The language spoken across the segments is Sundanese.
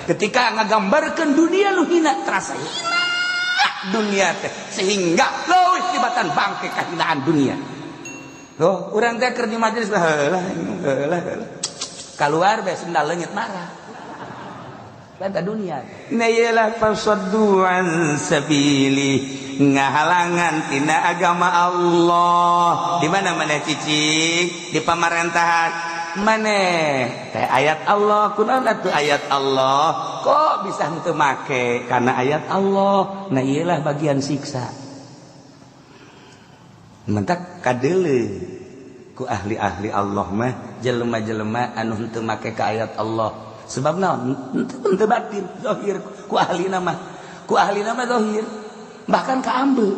Ketika ngagambarkeun dunia nu hina, terasa hina dunia teh sehingga leuwih tibatan bangke kahinaan dunia. Loh, urang teh keur di majelis heula heula heula. Kaluar bae sendal leungit marah. Banta dunia. Na iyalah fasaddu an sabili, ngahalangan tina agama Allah. Di mana mana cicing di pamarentahan maneh teh ayat Allah, kunaon atuh ayat Allah kok bisa henteu make karena ayat Allah. Nah iyalah bagian siksa. Mentak kadeule ku ahli-ahli Allah mah jelema-jelema anu henteu make ka ayat Allah. Sebab naon? Henteu batin, zahir ku ahli nama. Ku ahli nama zahir. Bahkan ka ambe.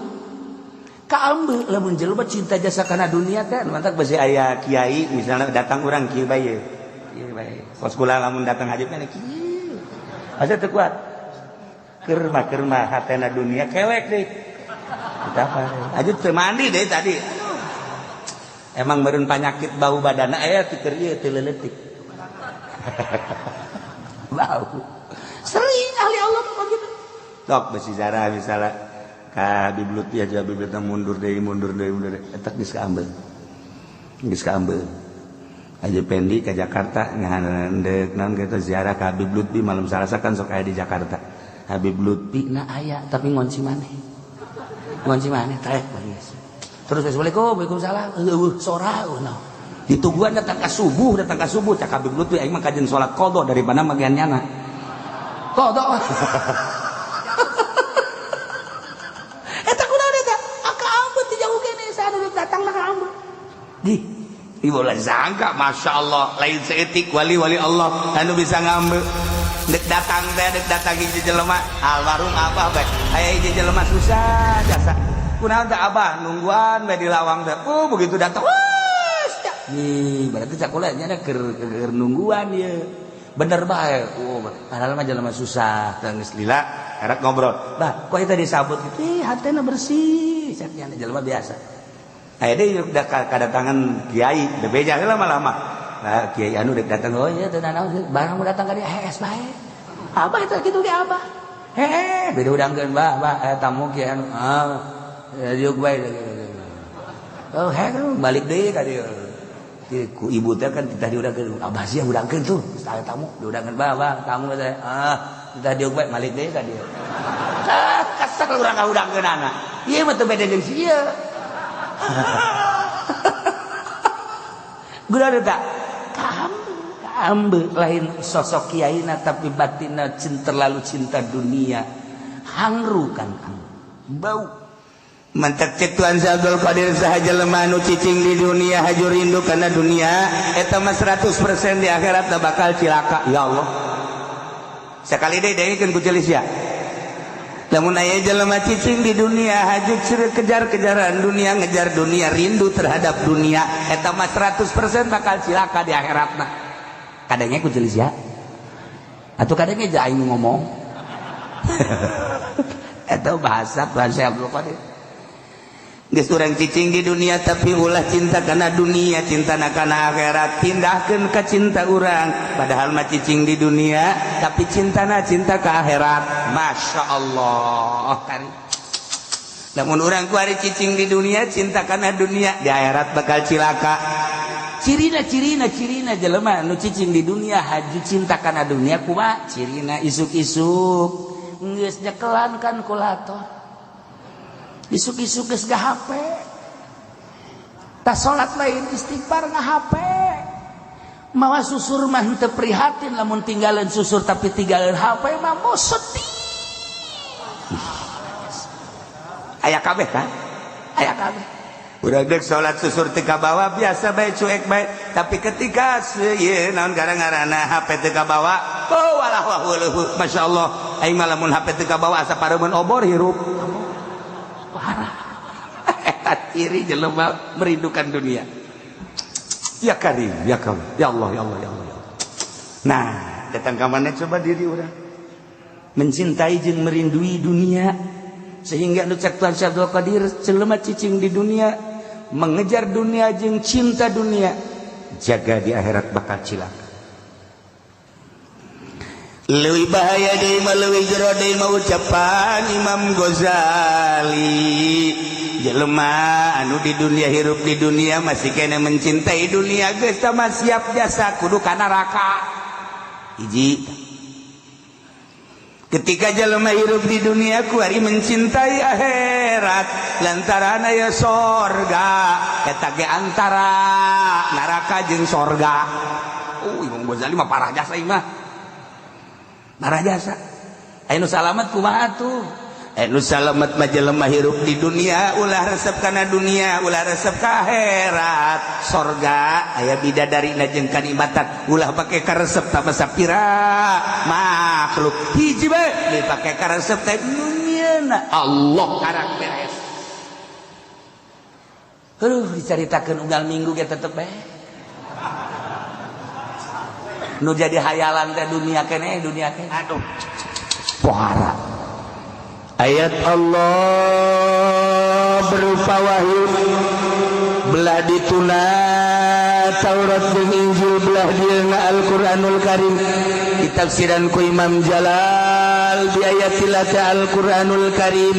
Ka ambe lamun jelema cinta jasa kana dunia teh mantak besi aya kiai misalnya datang urang kieu bae. Kieu bae. Kos kula lamun datang haji mah kieu. Asa teu kuat. Keur mah hatena dunia kelek deui. Kita apa? Aja teu mandi deh tadi. Emang meureun panyakit bau badana aya ti keur ieu teu leuletik. Bau. Sering ahli Allah mah begitu. Tok besi zarah misalnya ka Habib Lutfi aja, Habib Lutfi mundur deui, mundur deui, mundur deui, eta geus kaambeul. Geus kaambeul. Aja Pendi ke Jakarta ngahandeuk naon kitu ziarah ka Habib Lutfi malam Salasa kan sok aya di Jakarta. Habib Lutfi na aya tapi ngonci maneh. Ngonci maneh taek geus. Terus assalamualaikum, waalaikumsalam. Eueuh sora naon. Ditungguan datang ka subuh, datang ka subuh cak Habib Lutfi aing mah kajen salat qada daripada magian nyana. Qada. Eta kunaon eta? Aka ambeut ti jauh kene saha datang ka ambeut. Di ibu lah sangka Masya Allah lain seetik wali-wali Allah anu bisa ngambil dek datang teh dek datang hiji jelema almarhum abah bae aya hiji jelema susah jasa kunaon teh abah nungguan bae di lawang teh. Oh begitu datang wah nih berarti cak nya keur keur nungguan ieu bener bae. Oh padahal mah jelema susah teh geus lila erek ngobrol bah kok eta disabut gitu ih hatena bersih cak nya jelema biasa. Aya deui udah kadatangan kiai bebeja heula lama-lama. Nah, kiai anu dek datang, oh iya teu nanaon barang mau datang ka dieu hees bae. Abah eta kitu ge abah. Heeh, beda udangkeun bah, bah aya tamu kiai anu. Ah, diuk bae. Oh, heh balik deui ka dieu. Ku ibu teh kan kita diudangkeun, abah sia udangkeun tuh, aya tamu diudangkeun bah, bah tamu teh. Ah, kita diuk bae balik deui ka dieu. Ah, kesel urang ka udangkeunana. Ieu mah teu beda jeung sia. Guna tak kaambe lain sosok kiaina tapi batinna cinta, terlalu cinta dunia hangru kan bau. Mantak cek Tuan Abdul Qadir saha jelema anu cicing di dunia haju rindu kana dunia eta mah 100% di akhirat bakal cilaka. Ya Allah sekali deui dengekeun ku celis ya. Lamun aya jelema cicing di dunia haju kejar-kejaran dunia, ngejar dunia, rindu terhadap dunia eta mah 100% bakal cilaka di akhiratna. Kadangnya ku jelis ya atau kadangnya aja aing ngomong eta bahasa bahasa Abdul Qadir. Geus urang cicing di dunia tapi ulah cinta kana dunia, cinta kana akhirat, pindahkeun ka cinta urang. Padahal mah cicing di dunia tapi cintana cinta ka akhirat. Masya Allah kan. Lamun urang kuari cicing di dunia cinta kana dunia di akhirat bakal cilaka. Cirina cirina cirina jelema nu cicing di dunia haju cinta kana dunia kumaha cirina? Isuk-isuk geus nyekelan kalkulator, isuk-isuk geus HP, tas salat lain istighfar nga HP, mawa susur mah henteu prihatin lamun tinggalin susur, tapi tinggalin HP mah mau sedih. Aya kabeh kan, aya kabeh. Urang dek salat susur teu kabawa biasa bae, cuek bae, tapi ketika ieu naon gara-garana HP teu kabawa, oh walah wah weuh masyaallah aing mah lamun HP teu kabawa asa pareumeun obor hirup. Parah eta ciri jelema merindukan dunia. Ya Karim, ya Karim, ya Allah, ya Allah, ya Allah, ya Allah. Nah datang ka mana coba diri urang mencintai jeung merindui dunia sehingga nu cek Tuhan Syekh Abdul Qadir jelema cicing di dunia mengejar dunia jeung cinta dunia jaga di akhirat bakal cilaka. Leuwih bahaya deui mah, leuwih jero deui mah, ucapan Imam Ghazali, jelema anu di dunia, hirup di dunia, masih kena mencintai dunia, geus mah siap jasa kudu ka neraka. Hiji, ketika jelema hirup di dunia kuari mencintai akhirat lantaran aya sorga, eta ge antara neraka jeung sorga. Imam Ghazali mah parah jasa ieu mah, parah jasa. Aya nu salamet kumaha tuh? Nu salamet mah jelema hirup di dunia ulah resep kana dunia, ulah resep ka akhirat. Sorga aya bidadari jeung kanikmatan, ulah pake karesep tambah sapira makhluk. Hiji bae dipake karesep teh dunia, Allah karak beres. Aduh, dicaritakeun unggal minggu ge tetep bae nu jadi hayalan teh dunia keneh, dunia keneh. Aduh, pohara ayat Allah berupa wahyu, belah dituna Taurat dan Injil, belah dieuna Al-Qur'anul Karim, ditafsiran ku Imam Jalal bi ayatillah Al-Qur'anul Karim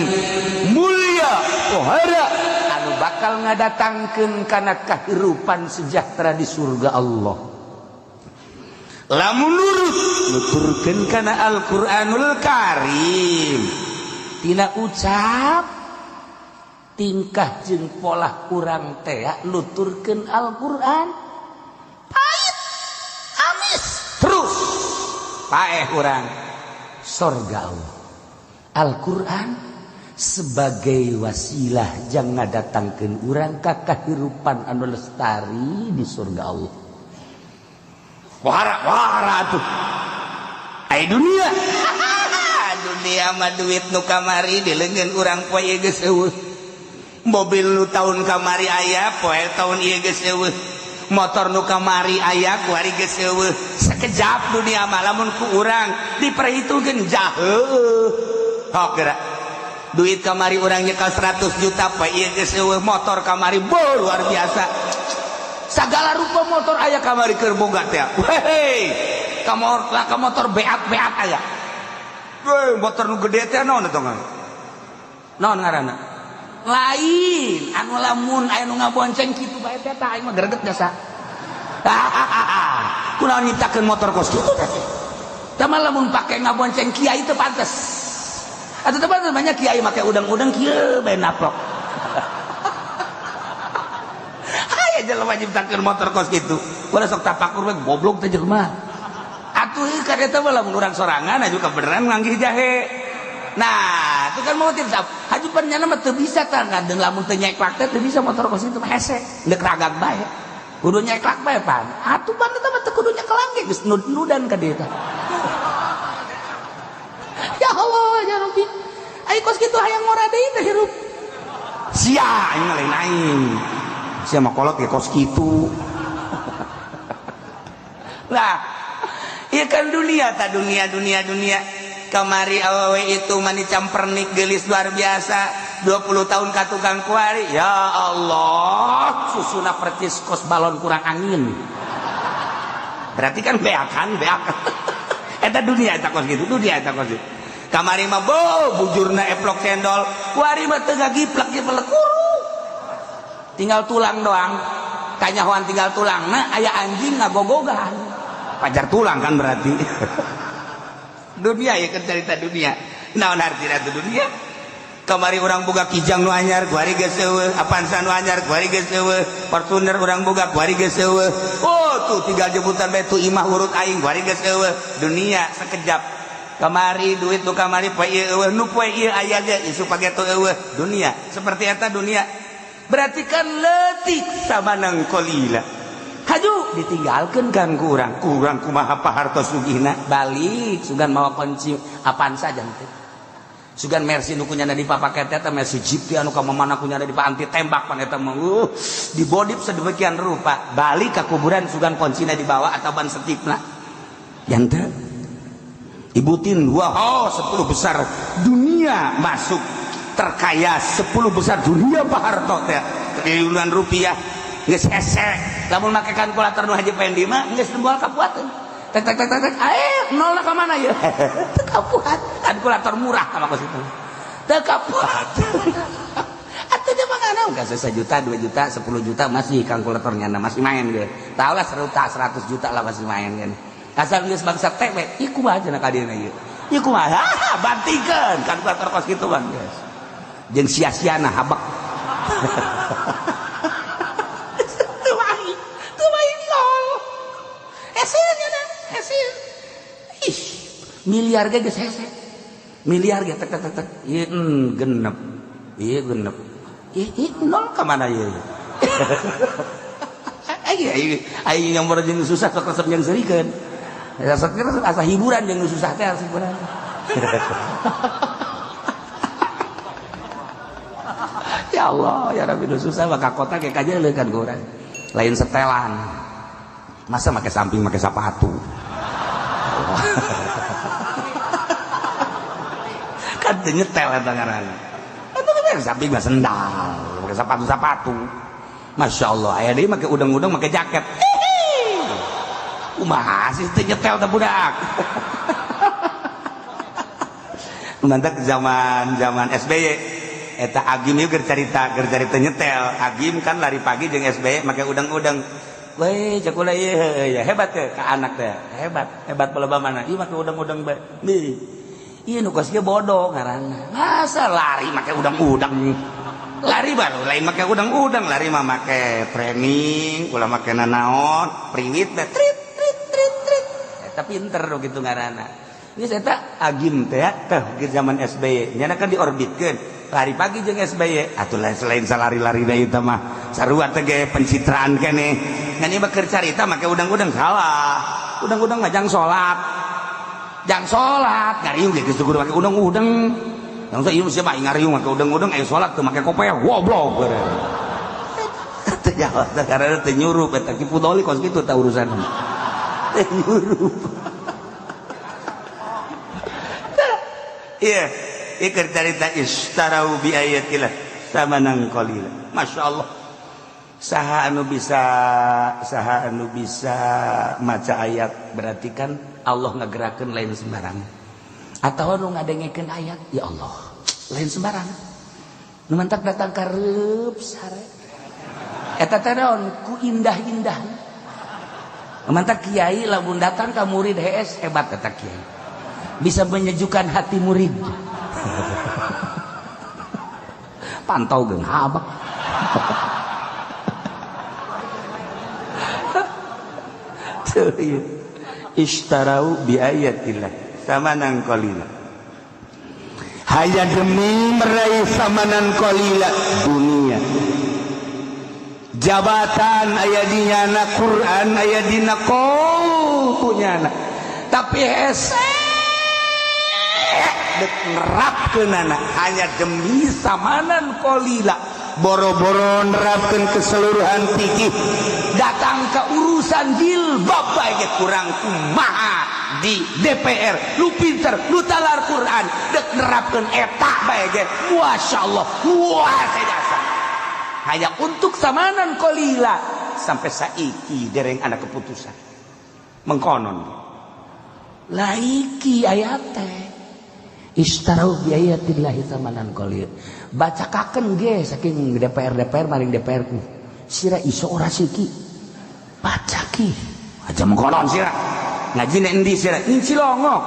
mulia pohara anu bakal ngadatangkeun kana kahirupan sejahtera di surga Allah lamun nurut nuturkeun kana Al-Qur'anul Karim. Tina ucap, tingkah jeung polah urang teh nuturkeun Al-Qur'an, pahit amis terus paeh urang sorga Allah. Al-Qur'an sebagai wasilah jang ngadatangkeun urang ka kahirupan anu lestari di surga Allah. Wara wara tuh ai dunia. Dunia mah duit nu kamari di leungeun urang, poe ieu geus euweuh. Mobil nu tahun kamari aya, poe tahun ieu geus euweuh. Motor nu kamari aya, kuari geus euweuh. Sekejap dunia mah lamun ku urang diperhitungkeun jauh. Hok geura duit kamari urang nyekel 100 juta, poe ieu geus euweuh. Motor kamari bo luar biasa, segala rupa motor aya kamari keur boga teh. Hei, ka motor beat-beat aya. Weh, motor nu gede teh naon eta naon ngaranna? Lain anu lamun aya nu ngabonceng kitu bae teh, tah aing mah greget jasa. Kunaon nyiptakeun motor kos kitu teh? Tah mah lamun pake ngabonceng kiai teu pantes atuh, teu pantes. Banyak kiai make udang-udang kieu bae naplok. Aya jelema nyiptakeun motor kos kitu. Ulah sok tapakur we, goblok teh jelema. Atuh kan eta mah lamun urang sorangan aju kebenaran nganggih jahe. Nah, itu kan mau tidak haju nyana mah teu bisa tah ngadeng lamun teu nyeklak teh teu bisa. Motor kos itu mah hese, deuk ragag bae. Kudu nyeklak bae pan. Atuh pan eta mah teu kudu nyekelang ge geus nud-nudan ka dieu teh. Ya Allah, ya Rabbi. Ai kos kitu hayang ngora deui teh hirup. Sia aing lain aing. Sia mah kolot ge kos kitu. Nah, iya kan dunia ta, dunia dunia dunia. Kamari awewe itu mani campernik, gelis luar biasa, 20 tahun ka tukang kuari, ya Allah, susuna percis kos balon kurang angin. Berarti kan beakan beak eta dunia, eta kos gitu dunia, eta kos gitu. Kamari mah bo bujurna eplok cendol, kuari mah teu ngagiplak giplak, kuru tinggal tulang doang. Kanyahoan tinggal tulang. Nah, aya anjing ngagogogan pajar tulang kan. Berarti dunia ya kan, cerita dunia. Naon artina itu dunia? Kamari urang boga Kijang nu anyar, kuari geus euweuh. Avanza nu anyar, kuari geus euweuh. Fortuner urang boga, kuari geus euweuh. Oh, tuh tinggal jemputan bae tuh imah urut aing, kuari geus euweuh. Dunia sekejap. Kamari duit nu kamari, poe ieu euweuh, nu poe ieu aya ge isu pageto euweuh. Dunia seperti eta dunia. Berarti kan leutik sama nang qalila. Haju ditinggalkan kan ku urang. Kurang kumaha Pak Harto sugihna, balik sugan mawa kunci Avanza jangan sugan Mercy nu kunyana dipapaket eta Mercy Jeep teh anu ka mana kunyana di anti tembak pan eta mah, dibodif sedemikian rupa. Balik ke kuburan sugan kuncina dibawa atau ban setipna janten. Ibutin, wah, oh, 10 besar dunia masuk, terkaya 10 besar dunia Pak Harto teh, triliunan rupiah. Geus hese lamun make kalkulator nu Haji Pendi mah geus moal kapuateun. Tek tek tek tek tek, nolna ka mana ieu? Teu kapuat. Kalkulator murah sama kos itu. Teu kapuat. Atuh dia mah ngana enggak 1 juta, 2 juta, 10 juta masih kalkulatornya masih main ge. Tahu lah 100 juta lah masih main kan. Asal geus bangsa teh we, ieu kumaha cenah ka dieuna ieu. Ieu kumaha? Bantikeun kalkulator kos kitu bang geus. Jeung sia-siana habak. Teu main, teu main nol. Hese nya hese. Ih, miliar ge geus hese. Miliar ge tek tek tek tek. Ieu genep. Ieu genep. Ih, nol ka mana ieu? Aing aing yang jeung susah sok resep jeung seurikeun. Sok resep asa hiburan jeung susah teh asa hiburan. Ya Allah, ya Rabbi, susah maka kota kayak kajian leukan ku urang. Lain setelan. Masa make samping make sepatu. Kan teu nyetel eta ngaranna. Atuh kan samping mah sendal, make sepatu-sepatu. Masya Allah, aya deui make udang-udang make jaket. Kumaha sih teu nyetel teh budak. Mantap zaman-zaman SBY. Eta Agim ieu keur carita nyetel. Agim kan lari pagi jeung SBY make udang-udang. Weh, cek ulah ieu ya hebat teh ka anak teh. Hebat, hebat peleba mana? Ieu make udang-udang bae. Nih. Ieu nu kos kieu bodoh ngaranna. Masa lari make udang-udang? Lari baru lain make udang-udang, lari mah make training, ulah make nanaon, priwit teh trit trit trit trit. Eta pinter nu kitu ngaranna. Geus eta Agim teh teh zaman SBY. Nyana kan diorbitkeun. Lari pagi jeung SBY atuh selain salari-lari da ieu mah sarua teh ge pencitraan keneh. Ngan ieu mah keur carita make udang-udang salah. Udang-udang mah jang salat. Jang salat ngariung ge geus kudu make udang-udang. Yang ieu siapa ngariung make udang-udang aya salat teu make kopeh goblok. Teu jawab teh karena teu nyurup eta Ki Pudoli kos kitu tah urusan. Teu nyurup. Iya. Iker carita istarau bi ayatillah samanan qalila. Masya Allah. Saha anu bisa maca ayat berarti kan Allah ngagerakeun lain sembarang. Atawa nu ngadengekeun ayat, ya Allah, lain sembarang. Nu mantak datang ka reup sare. Eta teh naon ku indah-indah. Nu mantak kiai lamun datang ka murid hees hebat eta kiai. Bisa menyejukkan hati murid. Pantau geung habak. Ishtarau bi ayatillah samanan qalila. Hanya demi meraih samanan qalila dunia. Jabatan aya di nyana, Quran aya dina qaul nyana. Tapi hese dek nerapkeunana hanya demi samanan qalila. Boro-boro nerapkeun keseluruhan fikih, datang ke urusan jilbab bae ge kurang kumaha di DPR, lu pinter, lu talar Quran, dek nerapkeun eta bae ge masyaallah, luar biasa. Hanya untuk samanan qalila sampai saiki dereng ada keputusan. Mengkonon. Laiki ayat teh istarau bi ayatillahi samanan qalil. Bacakakeun ge saking DPR DPR maring DPR ku. Sira iso ora siki. Baca ki. Aja mengkonon sira. Ngaji nek endi sira? Ing Cilongok.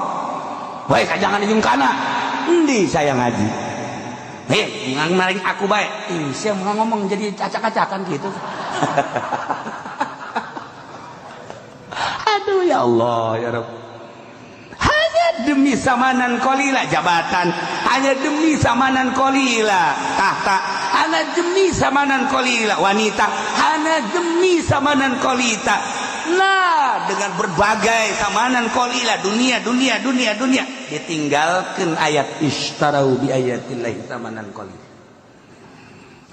Bae kajangan jeung kana. Endi saya ngaji? Hei, maring aku bae. Ih, sia ngomong jadi acak-acakan gitu. Aduh ya Allah ya Rabb. Hanya demi samanan qalila jabatan, hanya demi samanan qalila tahta, hanya demi samanan qalila wanita, hanya demi samanan qalita. Nah, dengan berbagai samanan qalila dunia dunia dunia dunia ditinggalkan ayat ishtarau bi ayatillahi samanan qalila.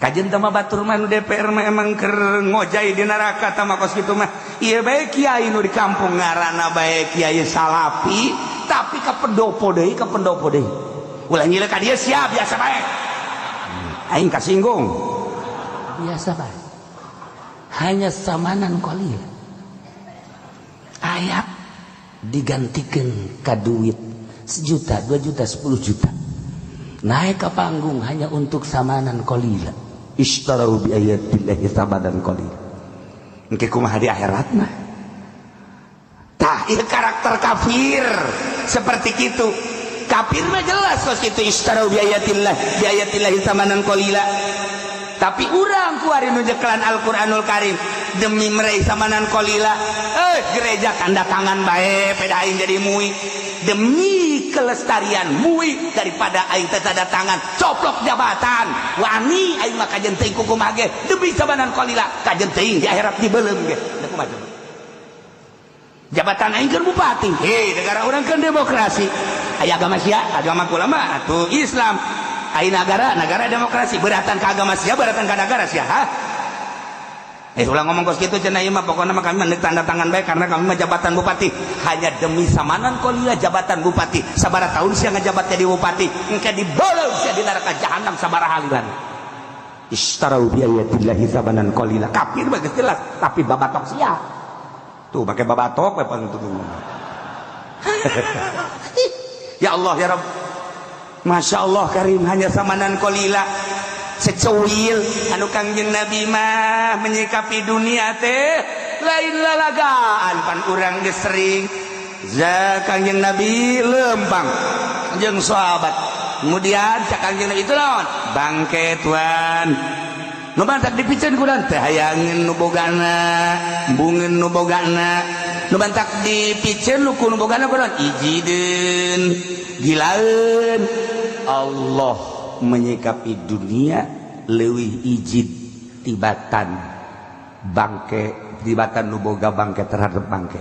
Kajen tama batur mah nu DPR mah emang keur ngojay di neraka tama kos kitu mah. Ieu bae kiai nu di kampung ngaranna bae kiai salapi tapi ka pendopo deui, ka pendopo deui. Ulah nyileuh ka dieu sia biasa bae. Aing kasinggung. Biasa bae. Hanya samanan qalil. Ayat Digantikan ka duit sejuta, 2 juta, 10 juta. Naik ke panggung hanya untuk samanan qalila. Ishtarau bi ayatillahi samanan qalila. Engke kumaha di akhirat mah? Tah, ieu karakter kafir seperti itu. Kafir mah jelas kos itu, ishtarau bi ayatillah bi ayatillahi samanan qalila. Tapi urang kuari nu nyekelan Al-Qur'anul Karim demi meraih samanan qalila, eh, gereja tanda tangan bae peda aing jadi MUI demi kelestarian MUI. Daripada aing teu tanda tangan, coplok jabatan, wani aing mah. Kajen teuing kukumaha ge demi samanan qalila, kajen teuing di akhirat dibeuleum ge. Da kumaha coba? Jabatan aing kan bupati. Hei, negara urang kan demokrasi. Aya agama sia, agama kula mah atuh Islam. Aya negara, negara demokrasi, beratan ke agama sia, beratan ke negara sia, ha? Eh, ulah ngomong kos kitu cenah. Ieu mah pokokna mah kami mah tanda tangan bae karena kami mah jabatan bupati hanya demi samanan qalila. Jabatan bupati sabaraha tahun sia ngajabat jadi bupati? Engke dibeuleum sia di neraka jahanam sabaraha lila. Ishtarau bi ayatillahi samanan qalila. Kafir mah geus jelas, tapi babatok sia tuh pakai babatok we pang tuh. Ya Allah, ya Rabb, Masya Allah Karim, hanya samanan qalila, secuil. Anu Kangjeng Nabi mah menyikapi dunia teh lain lalagaan. Pan urang geus sering za Kangjeng Nabi lempang jeung sahabat, kemudian cak Kangjeng Nabi, itu naon bangke tuan? Nu mantak dipiceun ku teh hayangeun nu bogana, embungeun nu bogana. Nu mantak dipiceun nu ku nu bogana ku ijideun, gilaeun. Allah menyikapi dunia leuwih ijid tibatan bangke, tibatan nu boga bangke terhadap bangke.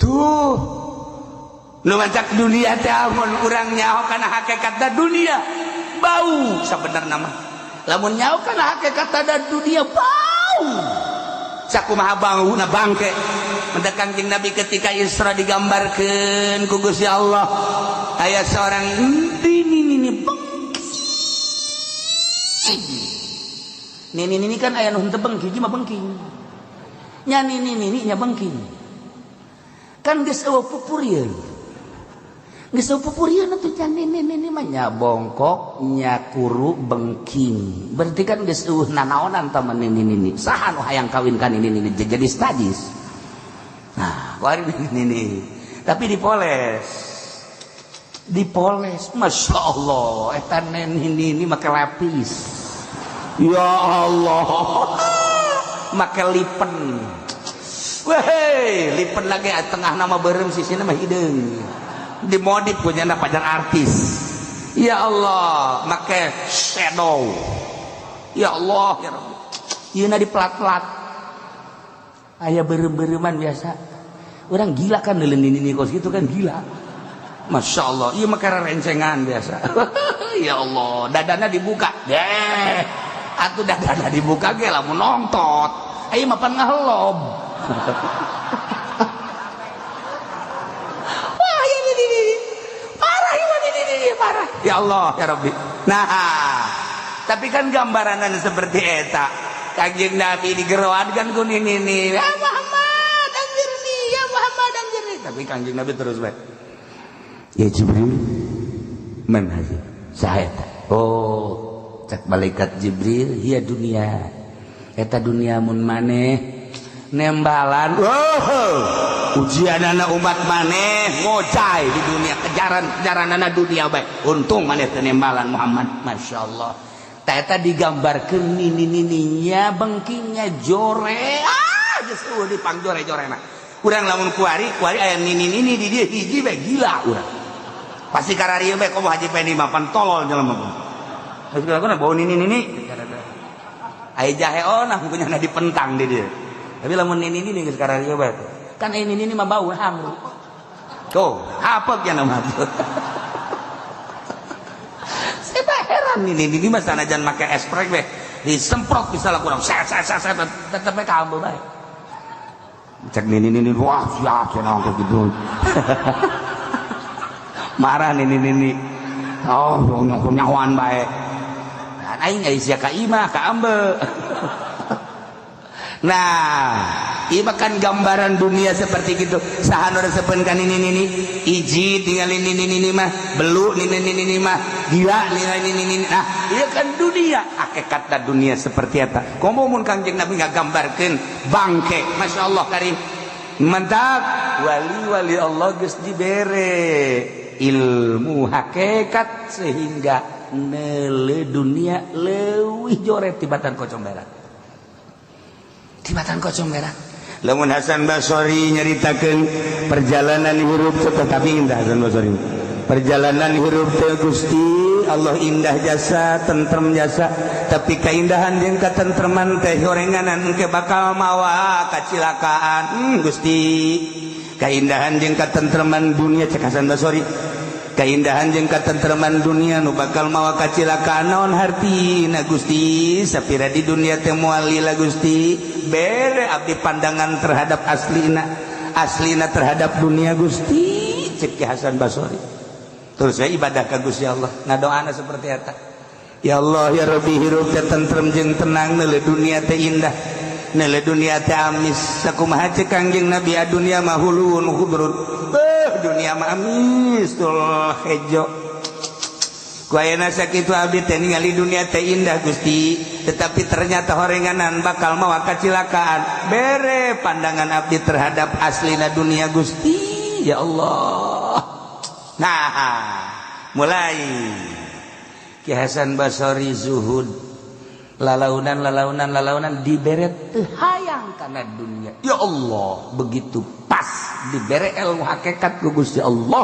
Tuh, nu mancak dunia teh amun urang nyaho kana hakikatna dunia bau. Sabenerna mah lamun nyaho kana hakikatna dunia bau, sakumaha bauna bangke. Mendak Kangjeng Nabi ketika Isra digambarkeun ku Gusti Allah, aya seorang ini ini bengking. Nini nini kan aya nu henteu bengking, mah bengking nya. Nini nini nya bengking kan geus eueuh pupurieun, geus eueuh pupurieun atuh. Nya nini nini mah nya bongkok, nya kuru, bengking, berarti kan geus eueuh nanaonan tah nini nini. Saha nu hayang kawin kan nini nini jadi sadis? Nah, kuari nini nini tapi dipoles, dipoles, masya Allah, eta nini nini make lapis, ya Allah, make lipen. Weh, lipen lagi tengah nama berem, sisina mah hideung, dimodif punya pajar artis. Ya Allah, make shadow. Ya Allah, ya Rabbi, ieu di plat-plat aya berem-bereman. Biasa orang gila kan neuleun nini kos gitu kan gila. Masya Allah, iya mah rencengan biasa. Ya Allah, dadana dibuka deh atuh, dadana dibuka ge lamun nongtot ayo mah pan ngahelob. Wah, ini ini parah, ini ini parah. Ya Allah, ya Rabbi. Nah, tapi kan gambaranan seperti eta, Kanjeng Nabi digeroan kan ku nini ini, ya Muhammad anjirni, ya Muhammad anjirni. Tapi Kanjeng Nabi terus baik, ya Jibril, man hazi? Saha eta? Oh, cek malaikat Jibril, hiya dunia, eta dunia. Mun maneh nembalan, oh, ujian anak umat maneh ngocai di dunia, kejaran kejaran anak dunia baik. Untung maneh teu nembalan, Muhammad. Masya Allah, eta digambarkeun nini nininya bengkingnya jore. Ah, geus eueuh dipangjore jorena. Urang lamun kuari kuari aya nini nini di dieu hiji bae gila urang pasti. Kararieu bae komo Haji Pendi mah pan tolol jelema. Geus kula bau nini nini aya jahe onah punya dipentang di dieu. Tapi lamun nini nini geus kararieu bae kan ini nini mah bau hangru tuh, apek ya nama. Saya heran, ini ini mah sanajan make esprek be disemprot bisa lah kurang set set set set, tetep bae kaambe bae. Cek nini nini, wah, siap cenah gitu. Marah nini nini, oh, nyahoan bae. Aing aya sia ka imah ka ambe. Nah, Ieu kan gambaran dunia seperti gitu. Saha nu resepeun ka nini-nini? Iji tinggal ini nini mah, belu nini nini mah, gila nini nini. Nah, ieu kan dunia, hakikatna dunia seperti eta. Komo mun Kangjeng Nabi ngagambarkeun bangke, Masya Allah karim. Mantap, wali-wali Allah geus dibere ilmu hakikat sehingga neuleu dunia leuwih joret tibatan kocong berak. Tibatan kocong berak. Lamun Hasan Basori nyaritakeun perjalanan hirup, tetapi indah Hasan Basori. Perjalanan hirup teh, Gusti Allah, indah jasa, tentrem jasa, tapi keindahan jeung katentreman teh horenganan engke bakal mawa kacilakaan. Gusti, keindahan jeung katentreman dunia, cek Hasan Basori, keindahan jeung katentreman dunia nu bakal mawa kacilakaan naon hartina, Gusti? Sapira di dunia teh moal lila, Gusti. Bere abdi pandangan terhadap aslina, aslina terhadap dunia, Gusti, cek Ki Hasan Basori. Terus saya ibadah ka Gusti Allah, ngadoana seperti eta, ya Allah ya Rabbi, hirup teh tentrem jeung tenang, neuleu dunia teh indah, neuleu dunia teh amis. Sakumaha cek Kangjeng Nabi, dunia mah hulun khudrun. Beuh, dunia mah amis tul hejo. Ku ayeuna sakitu abdi teh ningali dunia teh indah, Gusti, tetapi ternyata horenganan bakal mawa kacilakaan. Bere pandangan abdi terhadap aslina dunia, Gusti, ya Allah. Nah, mulai Ki Hasan Basori zuhud, lalaunan lalaunan lalaunan, dibere teu hayang kana dunia. Ya Allah, begitu pas dibere ilmu hakikat ku Gusti Allah,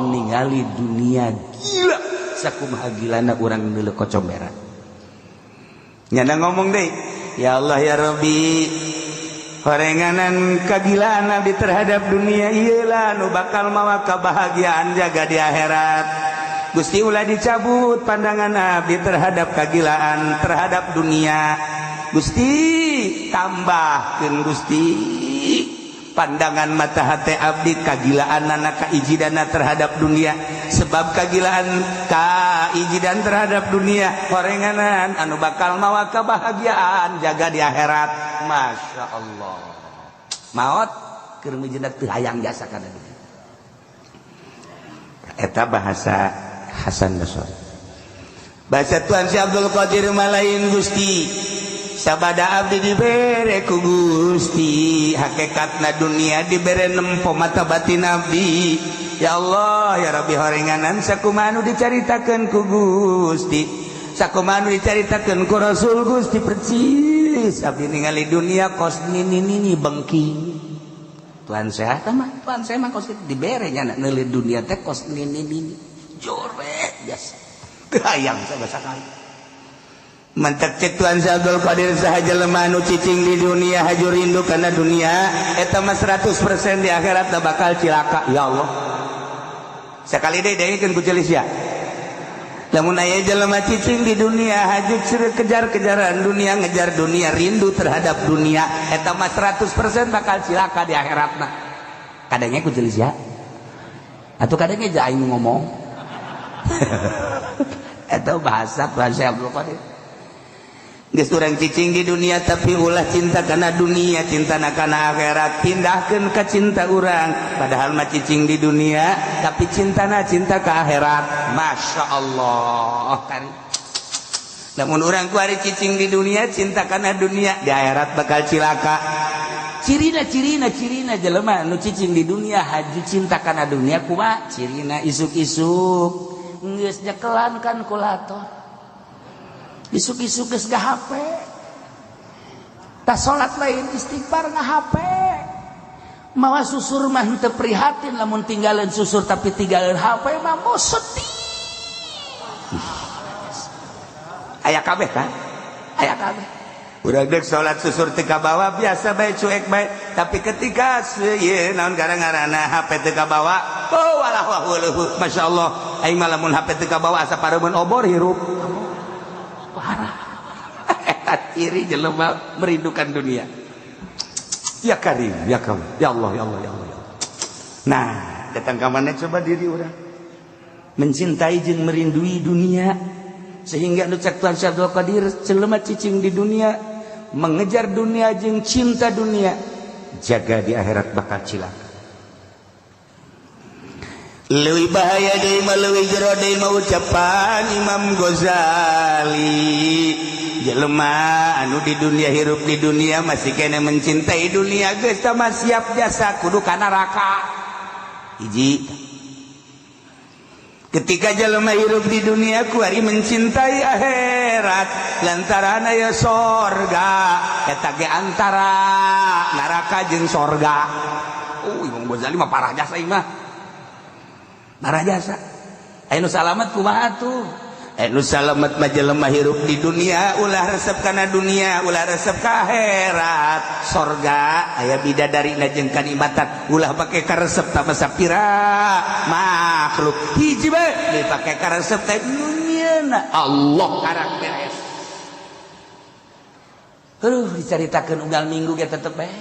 ningali dunia gila sakumaha gilana urang neuleu kocong berak. Nyana ngomong deh, ya Allah ya Rabbi, horenganan kagilaan abdi terhadap dunia iyalah nu bakal mawa kebahagiaan jaga di akhirat. Gusti, ulah dicabut pandangan abdi terhadap kagilaan terhadap dunia. Gusti, tambahkeun, Gusti, pandangan mata hati abdi, kagilaan anak kaijidana terhadap dunia, sebab kagilaan kaijidan terhadap dunia horenganan anu bakal mawa kebahagiaan jaga di akhirat. Masya Allah, maot keur mijeuna teu hayang jasa kana dunia. Eta bahasa Hasan Basri. Bahasa Tuan Syekh Abdul Qadir malain, Gusti, sabada abdi dibere ku Gusti hakikatna dunia, dibere nempo mata batin abdi, ya Allah ya Rabbi, horenganan sakumaha nu dicaritakeun ku Gusti, sakumaha nu dicaritakeun ku Rasul Gusti, percis abdi ningali dunia kos nini nini bengking. Tuhan sehat mah, Tuhan saya mah kos dibere nya neuleu dunia teh kos nini nini jore biasa teu hayang sama sakali. Mantak cek Tuhan Abdul Qadir, saha jelema nu cicing di dunia, haju rindu karena dunia, eta mah 100% di akhirat bakal cilaka. Ya Allah, sekali deh dengekeun ku celis ya. Lamun aya jelema cicing di dunia, haju kejar-kejaran dunia, ngejar dunia, rindu terhadap dunia, eta mah 100% bakal cilaka di akhiratna. Kadangnya ku celis ya atau kadangnya aja aing ngomong. Eta bahasa bahasa Abdul Qadir. Geus urang cicing di dunia, tapi ulah cinta karena dunia, cinta kana akhirat. Pindahkeun ka cinta urang, padahal mah cicing di dunia tapi cintana cinta ke akhirat. Masya Allah kan. Namun urang kuari cicing di dunia, cinta kana dunia, di akhirat bakal cilaka. Cirina cirina cirina jelema nu cicing di dunia, haju cinta kana dunia kumaha cirina? Isuk-isuk geus nyekelan kalkulator, isuk-isuk geus HP, tak salat lain istighfar nggak HP, mawa susur mah henteu prihatin lamun tinggalin susur, tapi tinggalin HP mah mau sedih. Aya kabeh kan, aya kabeh. Udah dek salat susur teu kabawa, biasa bae, cuek bae, tapi ketika ieu naon gara-garana HP teu kabawa, oh walah wah. Masya Allah, aing mah lamun HP teu kabawa asa pareumeun obor hirup. Parah eta ciri jelema merindukan dunia. Ya Karim ya Karim, ya Allah ya Allah ya Allah ya Allah. Nah, datang ke mana coba diri urang mencintai jeung merindui dunia, sehingga nu cek Tuhan Syekh Abdul Qadir, jelema cicing di dunia, mengejar dunia jeung cinta dunia. Jaga di akhirat bakal cilaka. Leuwih bahaya deui mah, leuwih jero deui mah ucapan Imam Ghazali, jelema anu di dunia, hirup di dunia, masih kena mencintai dunia, geus tah mah siap jasa kudu ka neraka. Hiji, ketika jelema hirup di dunia kuari mencintai akhirat lantaran aya sorga, eta ge antara neraka jeung sorga. Imam Ghazali mah parah jasa ieu mah, parah jasa. Aya nu salamet kumaha tuh? Nu salamet mah jelema hirup di dunia ulah resep kana dunia, ulah resep ka akhirat. Sorga aya bidadari jeung kanikmatan, ulah pake karesep tama sapira makhluk. Hiji bae dipake karesep teh dunia Allah karak beres. Aduh, dicaritakeun unggal minggu ge tetep bae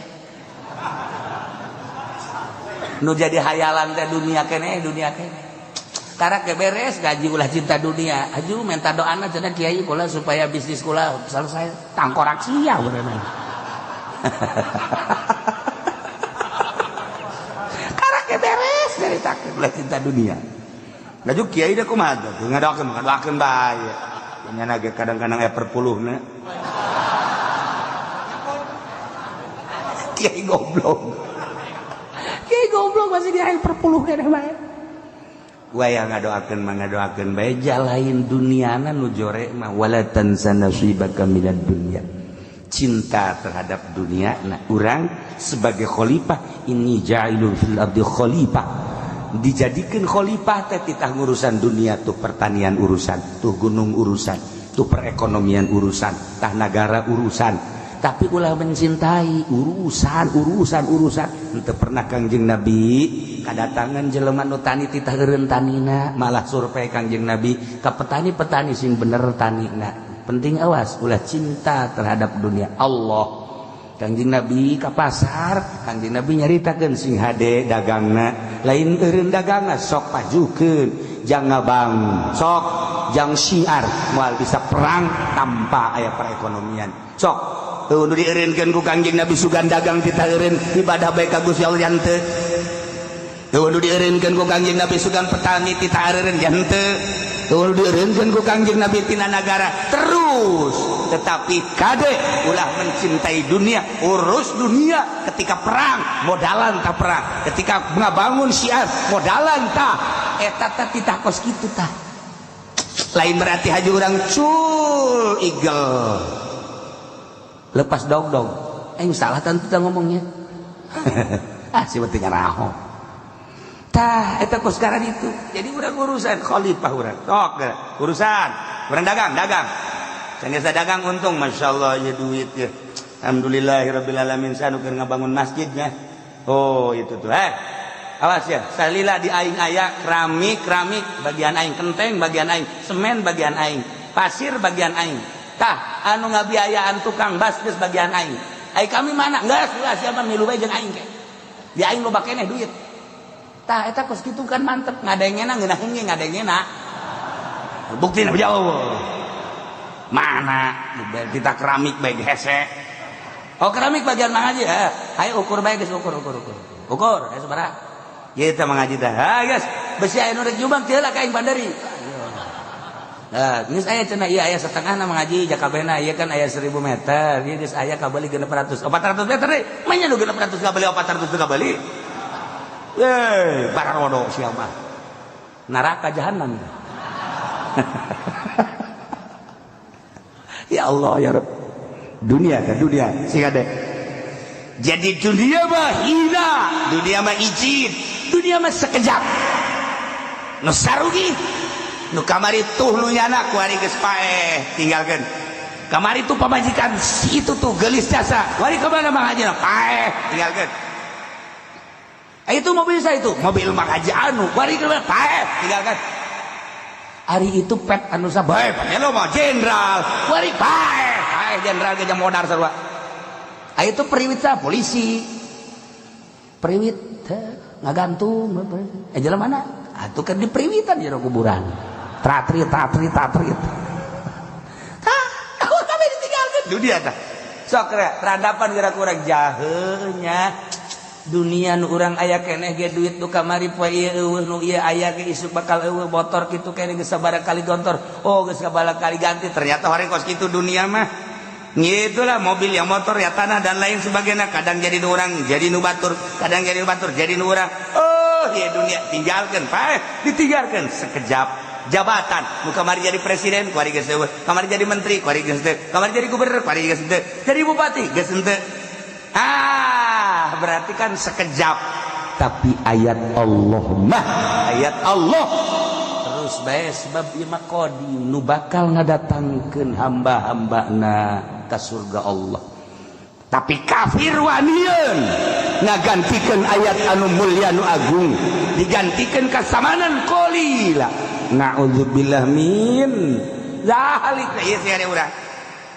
nu jadi hayalan teh dunia keneh, dunia keneh. Karak ge beres gaji, ulah cinta dunia. Aju minta doana cenah kiai kula supaya bisnis kula selesai, tangkorak sia berenang. Karak ge beres nyaritakeun ulah cinta dunia. Ngaju kiai da kumaha tuh ngadoakeun, ngadoakeun bae. Nya ge kadang-kadang aya perpuluhna. Kiai goblok. Kiai goblok masih di akhir perpuluh keneh bae. Waya ngadoakeun mah ngadoakeun bae, jalain duniana nu jore mah wala tansa nasibaka minad dunya. Cinta terhadap dunia. Nah, urang sebagai khalifah, ini ja'ilun fil ardi khalifah. Dijadikeun khalifah teh titah ngurusan dunia, tuh pertanian urusan, tuh gunung urusan, tuh perekonomian urusan, tah nagara urusan. Tapi ulah mencintai urusan, urusan, urusan. Henteu pernah Kangjeng Nabi kadatangan jelema nu tani titah eureun tanina, malah survei Kangjeng Nabi ka petani-petani sing bener tanina. Penting awas ulah cinta terhadap dunia. Allah Kangjeng Nabi ka pasar, Kangjeng Nabi nyaritakeun sing hade dagangna, lain eureun dagangna sok pajukeun, jang ngabang sok jang syiar, moal bisa perang tanpa aya perekonomian. Sok tuh nu dieureunkeun ku Kangjeng Nabi sugan dagang titah eureun ibadah bae ka Gusti Allah henteu. Tuh nu dieureunkeun ku Kangjeng Nabi sugan petani titah eureun henteu. Tuh nu dieureunkeun ku Kangjeng Nabi tina nagara terus, tetapi kade ulah mencintai dunia, urus dunia. Ketika perang modalan ta perang, ketika ngabangun syiar modalan ta eta teh titah kos kitu tah. Lain berarti haji urang cul igel lepas dog-dog, salah tentu kita ngomongnya. Ah, si penting ngaraho tah eta kos sekarang itu. Jadi urang urusan khalifah urang sok urusan urang dagang, dagang sanggeus dagang untung, masyaallah ya duit ya, alhamdulillahirabbil alamin, sanu keur ngabangun masjidnya. Oh itu tuh, awas ya, salila di aing aya keramik, keramik bagian aing, kenteng bagian aing, semen bagian aing, pasir bagian aing. Tah anu ngabiayaan tukang bas geus bagian aing. Ai kami mana? Geus ulah siapa milu bae jeung aing ke. Di aing loba keneh duit. Tah eta kos kitu kan mantep, ngadengena ngeunaheun ge ngadengena. Buktina jauh. Mana kita keramik bae hese. Oh keramik bagian mang aja. Ayo ukur bae geus, ukur ukur ukur. Ukur, ayo sabaraha? Ieu teh mang haji teh. Ha geus, besi aya nu rek nyumbang teu lah ka aing bandari. Nah, geus aya cenah ieu aya setengah na mengaji jakabena ieu kan aya 1000 meter, ieu geus aya kabeli 600. 400 meter deui. Manya nu 600 kabeli 400 kabeli. Eh, bararodo sia mah. Neraka jahanam. Ya Allah ya Rabb. Dunia kan dunia sing ade. Jadi dunia mah hina, dunia mah izin, dunia mah sekejap. Nu sarugi nu kamari tuh nu nyana kuari geus paeh tinggalkeun. Kamari tuh pamajikan si itu tuh geulis jasa, wari ka mana Mang Haji paeh tinggalkeun. Itu mobil saya itu, mobil Mang Haji anu, wari ka mana paeh tinggalkeun. Ari itu pet anu sabae, lo mah jenderal, wari paeh, paeh jenderal ge modar sarua. Itu periwit sah polisi. Periwit ngagantung, jalan mana? Atuh kan di periwitan jero kuburan. Tratri tatri tatri. Tah, kami ditinggalkan dunia tah. Sok radapan gerak kurang jahenya dunia nu urang aya keneh ge, duit nu kamari poe ieu euweuh, nu ieu aya ge isuk bakal euweuh, motor kitu keneh geus sabaraha kali gontor, oh, geus sabaraha kali ganti. Ternyata horeng kos kitu dunia mah. Itulah mobil yang motor ya, tanah dan lain sebagainya, kadang jadi nu urang jadi nu batur, kadang jadi nu batur jadi nu urang. Oh ya, dunia tinggalkan, Pak, ditinggalkan sekejap. Jabatan nu kamari jadi presiden, kuari geus euweuh, kamari jadi menteri, kuari geus teu, kamari jadi gubernur, kuari geus teu, jadi bupati geus henteu. Ah, berarti kan sekejap. Tapi ayat Allah mah ayat Allah terus bae, sebab ieu mah qadim, nu bakal ngadatangkeun hamba-hambana ka surga Allah. Tapi kafir wanian ngagantikeun ayat anu mulia, anu agung, digantikeun ka samanan qalila. Na'udzubillah min zalik. Ieu sih ada urang,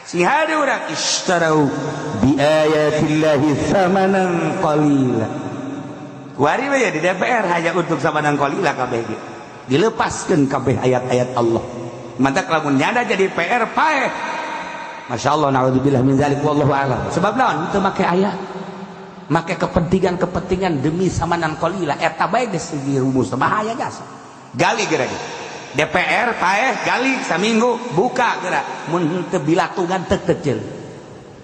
si hade urang ishtarau bi ayatillahi thamanan qalila. Kuari we di DPR hanya untuk samanan qalila kabeh ge dilepaskeun kabeh ayat-ayat Allah. Mantap, lamun nyada jadi PR paeh. Masya Allah, na'udzubillah min zalik, wallahu a'lam. Sebab naon? Teu make ayat, make kepentingan-kepentingan demi samanan qalila. Eta bae geus rumus bahaya jasa. Gali geura DPR paeh, gali saminggu, buka geura, mun teu bilatungan teu kecil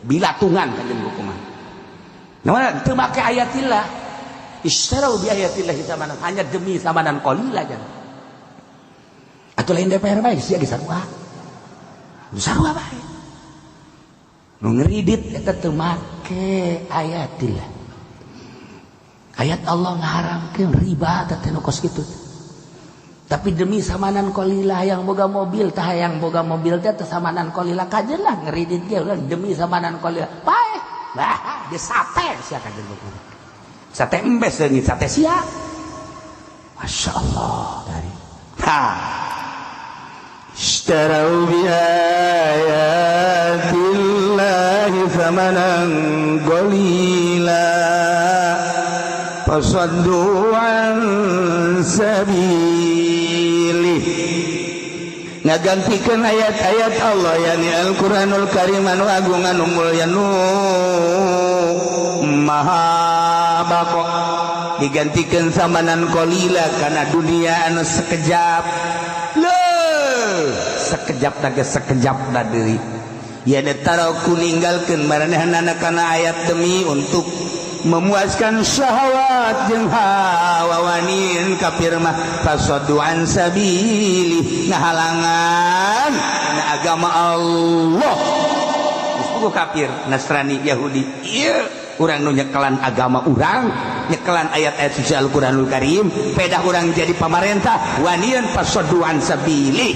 bilatungan kanjeng hukuman. Nah, teu make ayatillah, istarau bi ayatillah samanan, hanya demi samanan qalila jangan. Atau lain DPR bae sia ge sarua. Sarua bae. Nu ngeridit eta teu make ayatillah. Ayat Allah ngaharamkeun riba teh nu kos kitu. Tapi demi samanan qalila, yang boga mobil tah, yang boga mobil teh samanan qalila kajen lah, ngeridit ge demi samanan qalila paeh. Bah, di sate sia kajen hukum. Sate embes leungit sate sia. Masya Allah dari. Ha. اشتروا بآيات الله ثمنا قليلا فصدوا عن سبيله. Ngagantikan ayat-ayat Allah, yani Al-Qur'anul Karim anu agung, anu mulya, nu maha bako, digantikan samanan qalila karena dunia anu sekejap. Leuh, sekejap naga sekejap na deui ya, taraku ninggalkeun maranehna kana ayat demi untuk memuaskan syahwat jeung hawa. Wanin kafir mah fasaddu an sabili, ngahalangan kana agama Allah. Geus kafir Nasrani Yahudi ieu, urang nu nyekelan agama urang, nyekelan ayat-ayat suci Al-Qur'anul Karim, pedah urang jadi pamarentah, wanian fasaddu an sabili,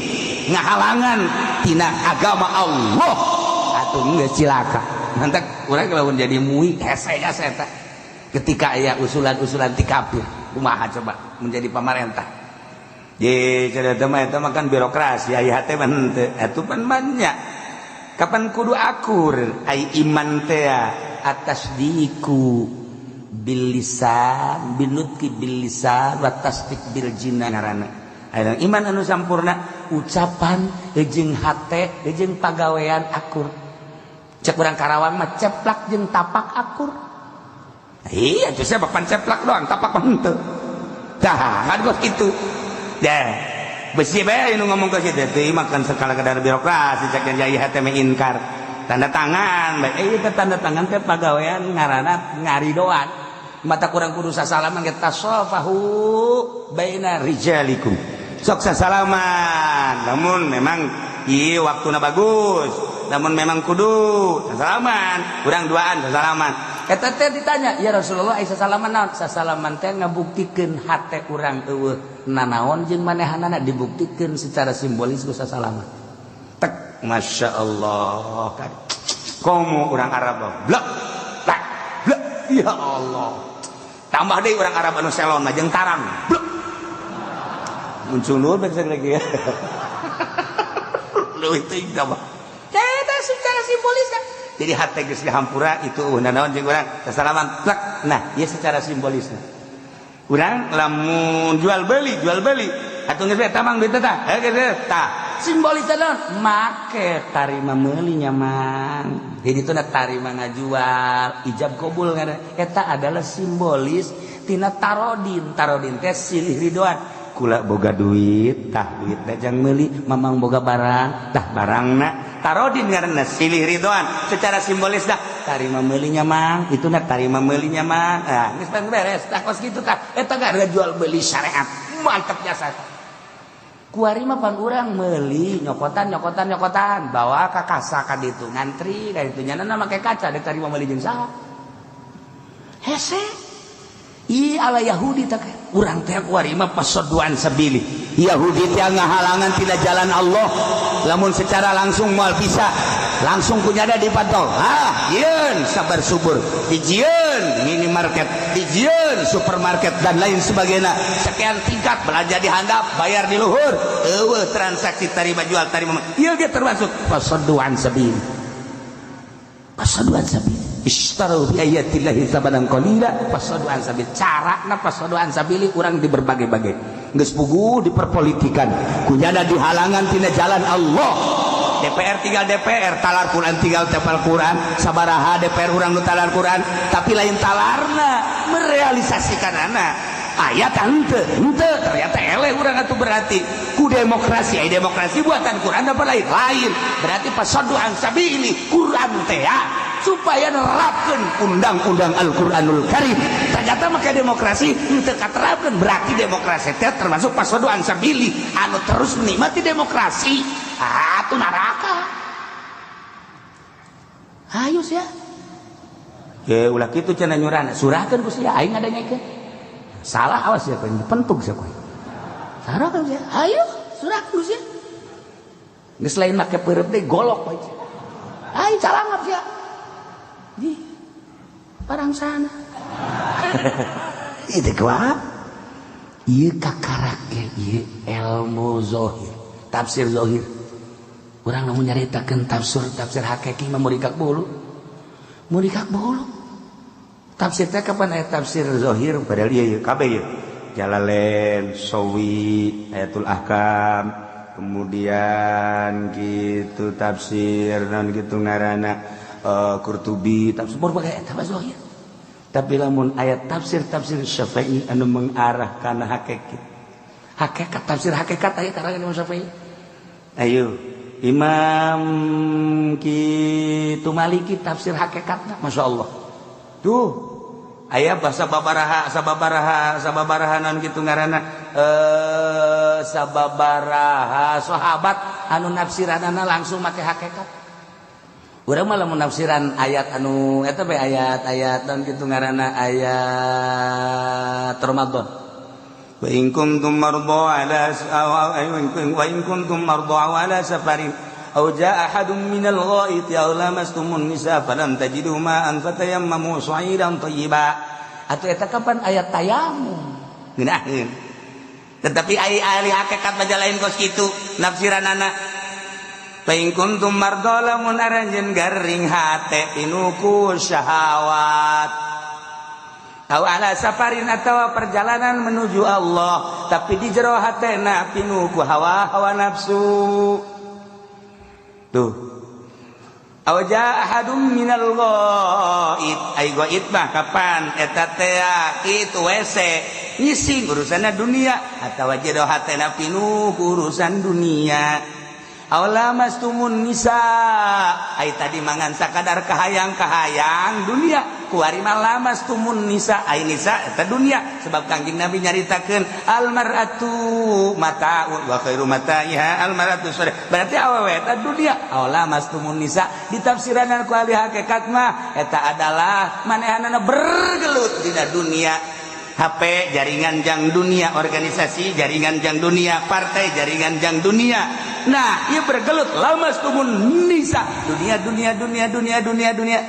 ngahalangan tina agama Allah, atuh geus cilaka. Nanti urang kalau jadi MUI hese hese eta ketika aya usulan-usulan ti kafir, kumaha coba menjadi pamarentah? Ye, cerita mah eta mah kan birokrasi, aya hate mah henteu. Atuh pan banyak. Kapan kudu akur ai iman teh? At-tasdiku bil lisan, binutqi bil lisan wa tasdik bil jinan ngaranna. Aya iman anu sampurna, ucapan jeung hate jeung pagawean akur. Cek urang Karawang mah ceplak jeung tapak akur. Iya, itu saya bapak ceplak doang, tapak mah henteu. Dah, kan kos kitu. Dah. Besi bae nu ngomong ke situ teh makan sekala kadar birokrasi, cek yang jaya hate mah inkar. Tanda tangan, bae eh tanda tangan teh pagawean ngaranna ngaridoan. Mata kurang kudu sasalaman ge, tasofahu baina rijalikum. Sok sasalaman. Namun memang ieu waktuna bagus. Namun memang kudu sasalaman, urang duaan sasalaman. Eta teh ditanya, "Ya Rasulullah, ai sasalaman naon?" Sasalaman teh ngabuktikeun hate urang euweuh nanaon jeung manehanana, dibuktikeun secara simbolis ku sasalaman. Tek, Masya Allah. Komo urang Arab blek blek blek, ya Allah. Tambah deui urang Arab anu selon mah jeung tarang. Blek. Muncul nu bek lagi ya. Leuwih teuing tambah. Eta secara simbolis kan. Jadi hate geus dihampura itu euweuh nanaon jeung urang sasalaman plek. Nah, ieu secara simbolisna. Urang lamun jual beli atuh geus tamang duit tah. Heuh geus tah. Simbolis teh naon? Make tarima meuli nya, Mang. Jadi itu tarima ngajual, ijab kabul ngaranna. Eta adalah simbolis tina tarodin. Tarodin teh silih ridoan. Kula boga duit, tah duit jang meuli, Mamang boga barang, tah barangna. Tarodin ngaranna silih ridoan. Secara simbolis dah tarima meulinya, Mang, itu na tarima meulinya, Mang. Ah, geus beres tah, kos kitu tah. Eta gak jual beli syariat. Mantap jasa. Kuari mah pan urang meuli nyokotan, nyokotan, nyokotan, bawa ka kasa ka ditu, ngantri ka ditu, nyana make kaca dek tarima meuli jeung saha? Hese. Ih, ala Yahudi tak urang teh kuari mah fasoddu 'an sabili. Yahudi teh ngahalangan tidak jalan Allah. Lamun secara langsung moal bisa, langsung punya ada dipantau. Ah, yeun sabar subur, dijieun minimarket, dijieun supermarket, dan lain sebagainya. Sekian tingkat, belanja di handap, bayar di luhur. Eueuh transaksi tarima jual, tarima. Ieu ge termasuk fasoddu 'an sabili. Fasoddu 'an sabili. Ishtaru bi ayatillahi tsamanan qalila fasoddu 'an sabil. Carana fasoddu 'an sabili urang di berbagai-bagai. Geus puguh diperpolitikan, kunyana dihalangan tina jalan Allah. DPR tinggal DPR, talar Quran tinggal tepal Quran. Sabaraha DPR urang nu talar Quran, tapi lain talarna, merealisasikan anak ayat henteu henteu. Ternyata eleh urang atuh. Berarti ku demokrasi, ai demokrasi buatan Quran apa lain? Lain. Berarti fasoddu 'an sabili Quran teh ya, supaya nerapkeun undang-undang Al-Qur'anul Karim. Ternyata make demokrasi henteu katerapkeun. Berarti demokrasi teh termasuk fasoddu 'an sabili. Anu terus menikmati demokrasi, ah, tuh neraka. Ayo sia. Ya ulah kitu cenah nyurana. Surahkeun ku sia, aing ngadengekeun. Salah, awas ya kowe, dipentuk sia kowe. Surahkeun sia. Ayo, surahkeun ku sia. Geus lain make peureub deui, golok kowe. Ayo calangap sia. Di parang sana. Itu kuat. Ieu kakarak ge ieu ilmu zohir, tafsir zohir. Urang lamun nyaritakeun tafsir tafsir hakiki mah murikak bulu. Murikak bulu. Tafsir teh kapan aya tafsir zohir? Padahal ieu kabeh ieu. Jalalain, Sawi, Ayatul Ahkam, kemudian gitu tafsir non gitu ngaranna Qurtubi, tafsir berbagai eta mah zohir. Tapi lamun ayat tafsir tafsir Syafi'i anu mengarah kana hakikat. Hakikat, tafsir hakikat aya karangan Imam Syafi'i. Ayo Imam kitu Maliki tafsir hakikatna, Masya Allah. Tuh aya bahasa babaraha, sababaraha sababaraha non gitu ngaranna sababaraha sahabat anu nafsiranana langsung make hakikat. Urang mah lamun nafsiran ayat anu eta bae, ayat-ayat non gitu ngaranna, ayat Ramadan. Wa in kuntum marda ala wa in kuntum marda ala safarin aw jaa ahadun minal ghaiti aw lamastumun nisa falam tajidu ma'an fatayammamu sha'idan thayyiba. Atuh eta kapan ayat tayamum? Ngeunaheun, tetapi ai ahli hakikat mah lain kos kitu nafsiranana. Fa in kuntum marda, lamun aranjeun garing hate pinuku syahwat, aw ala safarin, atau perjalanan menuju Allah, tapi di jero hatena pinuku hawa hawa nafsu tuh, aw jaa ahadum minal ghaid. Ai ghaid mah kapan eta teh kitu WC ngising, urusanna dunia, atawa jero hatena pinuku urusan dunia, aw lamastumun nisa. Ai tadi mangan sakadar kahayang-kahayang dunia, kuari mah lamastumun nisa. Ai nisa eta dunia, sebab Kangjeng Nabi nyaritakeun al mar'atu mata'un wa khairu mata'iha al mar'atu sholih. Berarti awewe eta dunia. Aw lamastumun nisa ditafsiranan ku ahli hakikat mah eta adalah manehanana bergelut dina dunia. HP jaringan jang dunia, organisasi jaringan jang dunia, partai jaringan jang dunia. Nah, ia bergelut lamastumun nisa, dunia, dunia, dunia, dunia, dunia, dunia.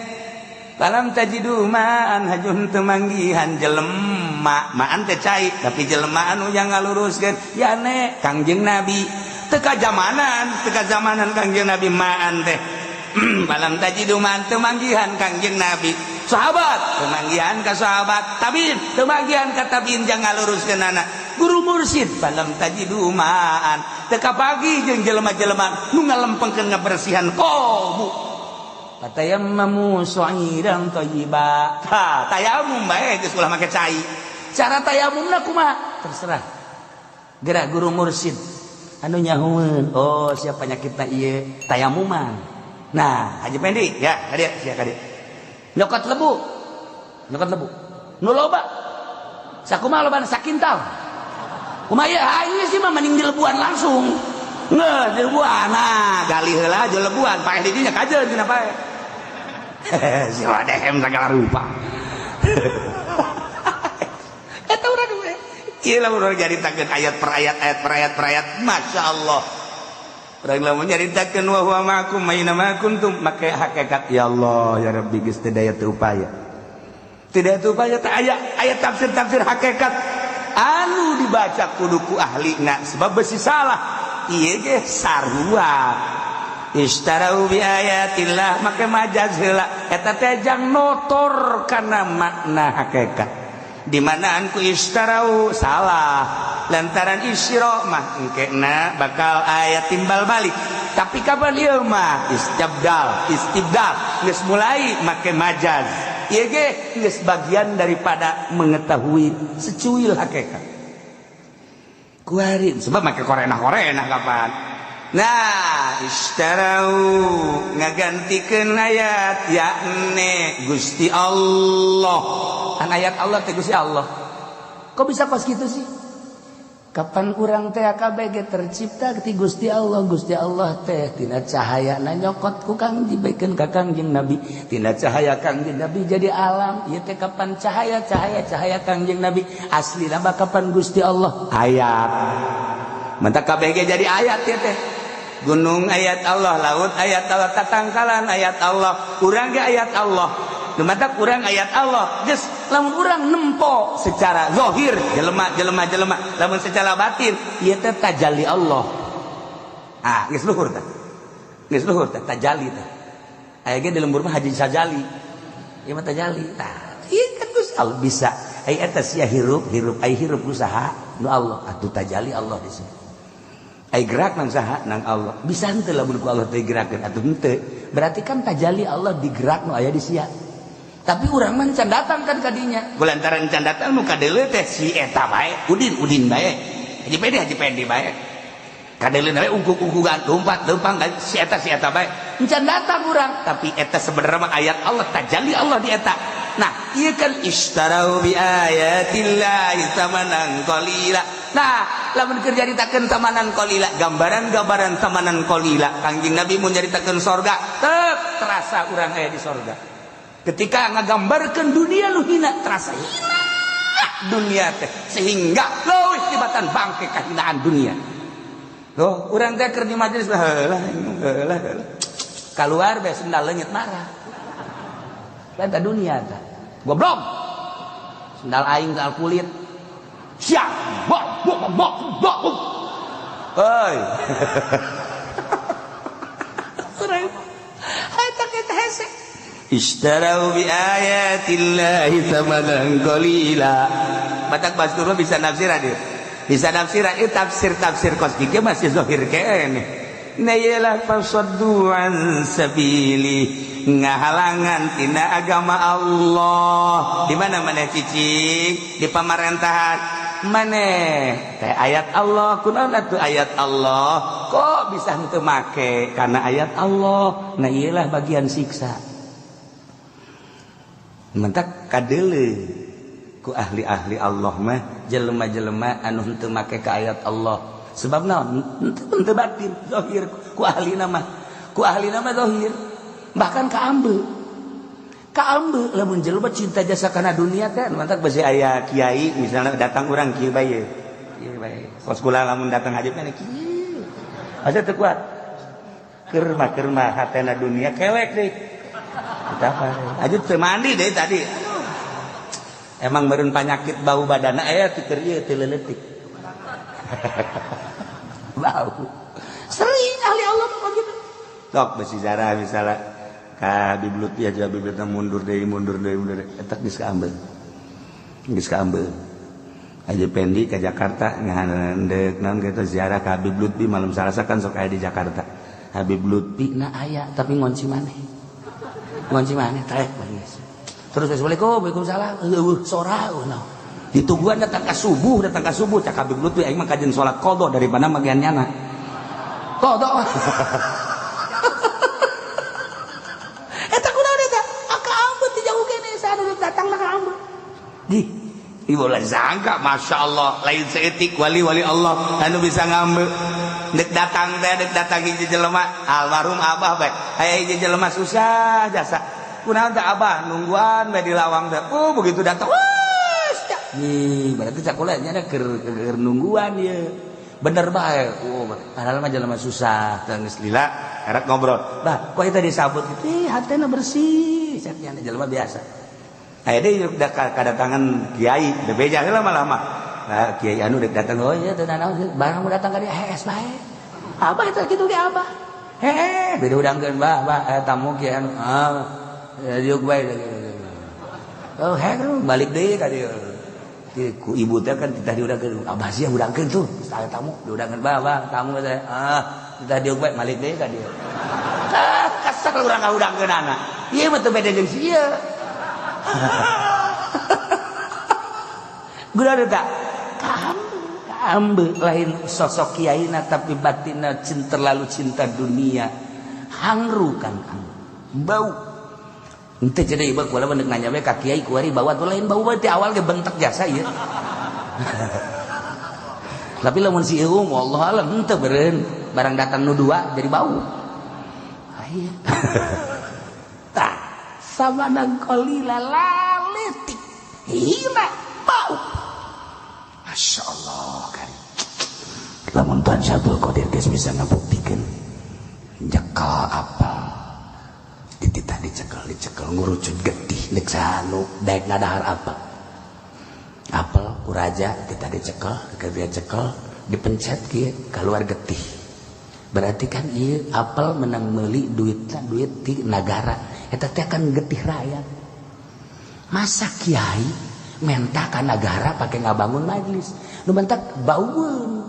Falam tajidu ma'an, hajun temanggihan jelema. Ma'an teh cai, tapi jelema anu yang ngaluruskeun ya ne Kangjeng Nabi teka zamanan, teka zamanan Kangjeng Nabi ma'an teh. Falam tajidu ma'an, temanggihan Kangjeng Nabi, sahabat temanggihan ka sahabat, tabiin temanggihan ka tabiin jang ngaluruskeun anak. Guru mursid falam tajidu ma'an teu kapagi jeung jelema-jelema nu ngalempengkeun ngabersihan kolbu. Fatayammamu sha'idan thayyiba. Ha, tayamum bae geus ulah make cai. Cara tayamumna kumaha? Terserah. Gerak guru mursid anu nyahueun, oh siapa penyakitna ieu tayamuman. Nah, Haji Pendi ya, kadieu sia kadieu. Nyokot lebu. Nyokot lebu. Nu loba. Sakumaha lobana sakintal. Kumaha ieu aing sih mah mending dilebuan langsung. Nggak, dilebuan. Nah, gali heula aja lebuan, paeh di dinya kajeun cenah paeh. Si wadehem segala rupa. Eta urang we. Ieu lamun urang nyaritakeun ayat per ayat, ayat per ayat per ayat, Masya Allah. Urang lamun nyaritakeun wa huwa ma'akum aina ma kuntum, make hakikat ya Allah ya Rabbi geus teu daya teu upaya. Tidak teu upaya teh aya ayat tafsir-tafsir hakikat anu dibaca kudu ku ahlina sebab besi salah. Ieu ge sarua. Ishtarau bi ayatillah make majaz heula eta teh jang notor kana makna hakikat. Di manaan ku ishtarau salah lantaran isyra mah engkena bakal ayat timbal balik, tapi kapan ieu mah istibdal istibdal geus mulai make majaz ieu ge geus bagian daripada mengetahui secuil hakikat kuari sebab make korena-korena kapan. Nah, ishtarau ngagantikeun ayat yakni Gusti Allah. Kan ayat Allah teh Gusti Allah. Kok bisa pas gitu sih? Kapan urang teh KBG tercipta ti Gusti Allah, Gusti Allah teh tina cahaya na nyokot ku Kang dibaikeun ka Kangjeng Nabi. Tina cahaya Kangjeng Nabi jadi alam. Ieu teh kapan cahaya cahaya cahaya Kangjeng Nabi aslina mah kapan Gusti Allah ayat. Mentak KBG jadi ayat ya teh. Gunung ayat Allah, laut ayat Allah, tatangkalan ayat Allah, urang ge ayat Allah. Nu matak urang ayat Allah. Geus lamun urang nempo secara zahir jelema jelema jelema, lamun secara batin ieu teh tajalli Allah. Ah, geus luhur teh. Geus luhur teh tajalli teh. Aya ge di lembur mah Haji Sajali. Ieu mah tajalli. Tah, ieu kan Gusti Allah bisa. Ai eta sia hirup, hirup ai hirup usaha nu Allah atuh tajalli Allah di sini. Ai gerak nang saha nang Allah. Bisa henteu lamun ku Allah teh gerakeun atuh henteu. Berarti kan tajalli Allah digerak nu aya di sia. Tapi urang mah can datang kan kadinya. Kulantaran can datang nu kadeuleu teh si eta bae, Udin Udin bae. Haji Pendi bae. Kadeuleu bae ungkuk-ungkukan lompat leumpang si eta bae. Can datang urang, tapi eta sebenarnya mah ayat Allah, tajalli Allah di eta. Nah, ieu kan ishtarau bi ayatillahi tsamanan qalila. Nah, lamun keur nyaritakeun tamanan qalila, gambaran-gambaran tamanan qalila, Kangjeng Nabi mun nyaritakeun sorga, teu terasa urang aya di sorga. Ketika ngagambarkeun dunia nu hina, terasa hina dunia teh sehingga leuwih tibatan bangke kahinaan dunia. Loh, urang teh keur di majelis heula heula heula. Kaluar bae sendal leungit marah. Lain teh dunia teh. Goblok. Sendal aing sendal kulit. Siap. Bok bok bok bok. Hei. Urang eta kita hese. Ishtarau bi ayatillahi thamanan qalila. Batak Bastur bisa nafsiran dia. Bisa nafsiran itu tafsir-tafsir kos kieu masih zahir keneh. Nah iyalah fasaddu an sabili ngahalangan tina agama Allah. Di mana mana cicing di pamarentahan maneh teh ayat Allah kunaon atuh ayat Allah kok bisa henteu make karena ayat Allah. Nah iyalah bagian siksa. Mentak kadeuleu ku ahli-ahli Allah mah jelema-jelema anu henteu make ka ayat Allah. Sebab naon? Henteu batin zahir ku ahli nama. Ku ahli nama zahir. Bahkan ka ambe. Ka ambe lamun jelema cinta jasa kana dunia teh mantak besi aya kiai misalnya datang urang kieu bae. Kieu bae. Kos kula lamun datang haji mah kieu. Asa teu kuat. Keur mah hatena dunia kelek deui. Kita apa? Aja teu mandi deh tadi. Emang meureun panyakit bau badana aya ti keur ieu teu leutik. Bau. Sering ahli Allah mah gitu. Sok besi zarah misalnya ka Habib Lutfi aja Habib Lutfi mundur deui mundur deui mundur deui eta geus kaambeul. Geus kaambeul. Haji Pendi ke Jakarta ngahandek naon kitu ziarah ka Habib Lutfi malam Salasa kan sok aya di Jakarta. Habib Lutfi na aya tapi ngonci maneh. Ngonci maneh taek geus. Terus assalamualaikum, waalaikumsalam. Eueuh sora naon. Ditungguan datang ka subuh cak Habib Lutfi aing mah kajen salat qadha daripada magian nyana. Qadha. Eta kunaon eta? Aka ambeu ti jauh keneh saha datang ka ambeu. Di ibu lah sangka, masya Allah, lain seetik wali-wali Allah, anu bisa ngambil. Dek datang teh, dek datang hiji jelema, almarhum abah bae. Aya hiji jelema susah jasa. Kunaon teh abah nungguan bae di lawang teh. Oh, begitu datang, wah, nih, berarti cakulanya nya keur nungguan ieu. Bener bae. Oh, padahal mah jelema susah, teh geus lila, erek ngobrol. Bah, kok eta disabut kitu? Ih, hatena bersih, cek nya jelema biasa. Aya deui kedatangan kiai, bebeja heula lama-lama. Nah, kiai anu dek datang, oh iya teu nanaon, barang mau datang ka dieu hees bae. Abah eta kitu ge abah. Heeh, beda udangkeun bah, bah tamu kiai anu. Ah, diuk bae. Oh, heeh balik deui ka dieu. Ku ibu teh kan titah diudangkeun, abah sia udangkeun tuh, aya tamu diudangkeun bah, bah tamu teh. Ah, titah diuk bae balik deui ka dieu. Ah, kesel urang ngaudangkeunana. Ieu mah teu beda jeung si ieu. Guna tak kambe lain sosok kiaina tapi batinna cinta terlalu cinta dunia hangru kan bau ente jadi ieu kula mah nanya we ka kiai kuari bawa tuh lain bau ti awal ge bentek jasa ieu. Tapi lamun si ieu wallahu alam henteu beureun barang datang nu dua jadi bau. Aya tah samanan qalila laletik hina bau. Masya Allah kan lamun Tuhan Syabdul Qadir geus bisa ngabuktikeun nyekel apel dititah dicekel ngurucut getih deuk sanu daek ngadahar apel apel ku raja titah dicekel dia cekel dipencet kieu keluar getih berarti kan ieu apel menang meuli duitna duit ti nagara eta teh kan getih rakyat. Masa kiai menta ka nagara pake ngabangun majlis nu mentak baueun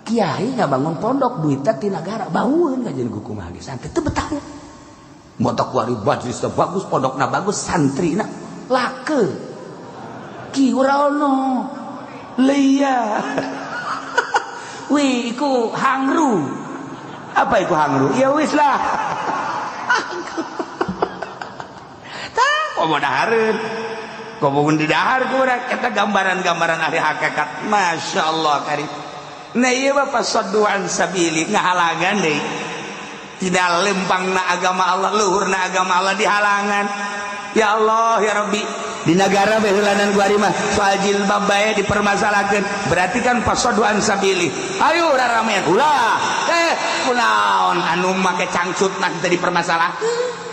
kiai ngabangun pondok duitna ti nagara baueun kajeun kumaha ge santri teu betah motok kuari majlis teh bagus pondokna bagus santrina lake ki ora ono leia wih iku hangru apa iku hangru ya wis lah komo dahareun komo di dahar kurang eta gambaran-gambaran ahli hakikat masya Allah karim. Nah ieu mah fasaddu an sabili ngahalangan deui tidak lempangna agama Allah luhurna agama Allah dihalangan. Ya Allah ya Rabbi di negara beheulanan kuari mah soal jilbab bae dipermasalahkeun berarti kan fasaddu an sabili ayo raramean ulah kunaon anu make cangcut mah teu dipermasalahkeun.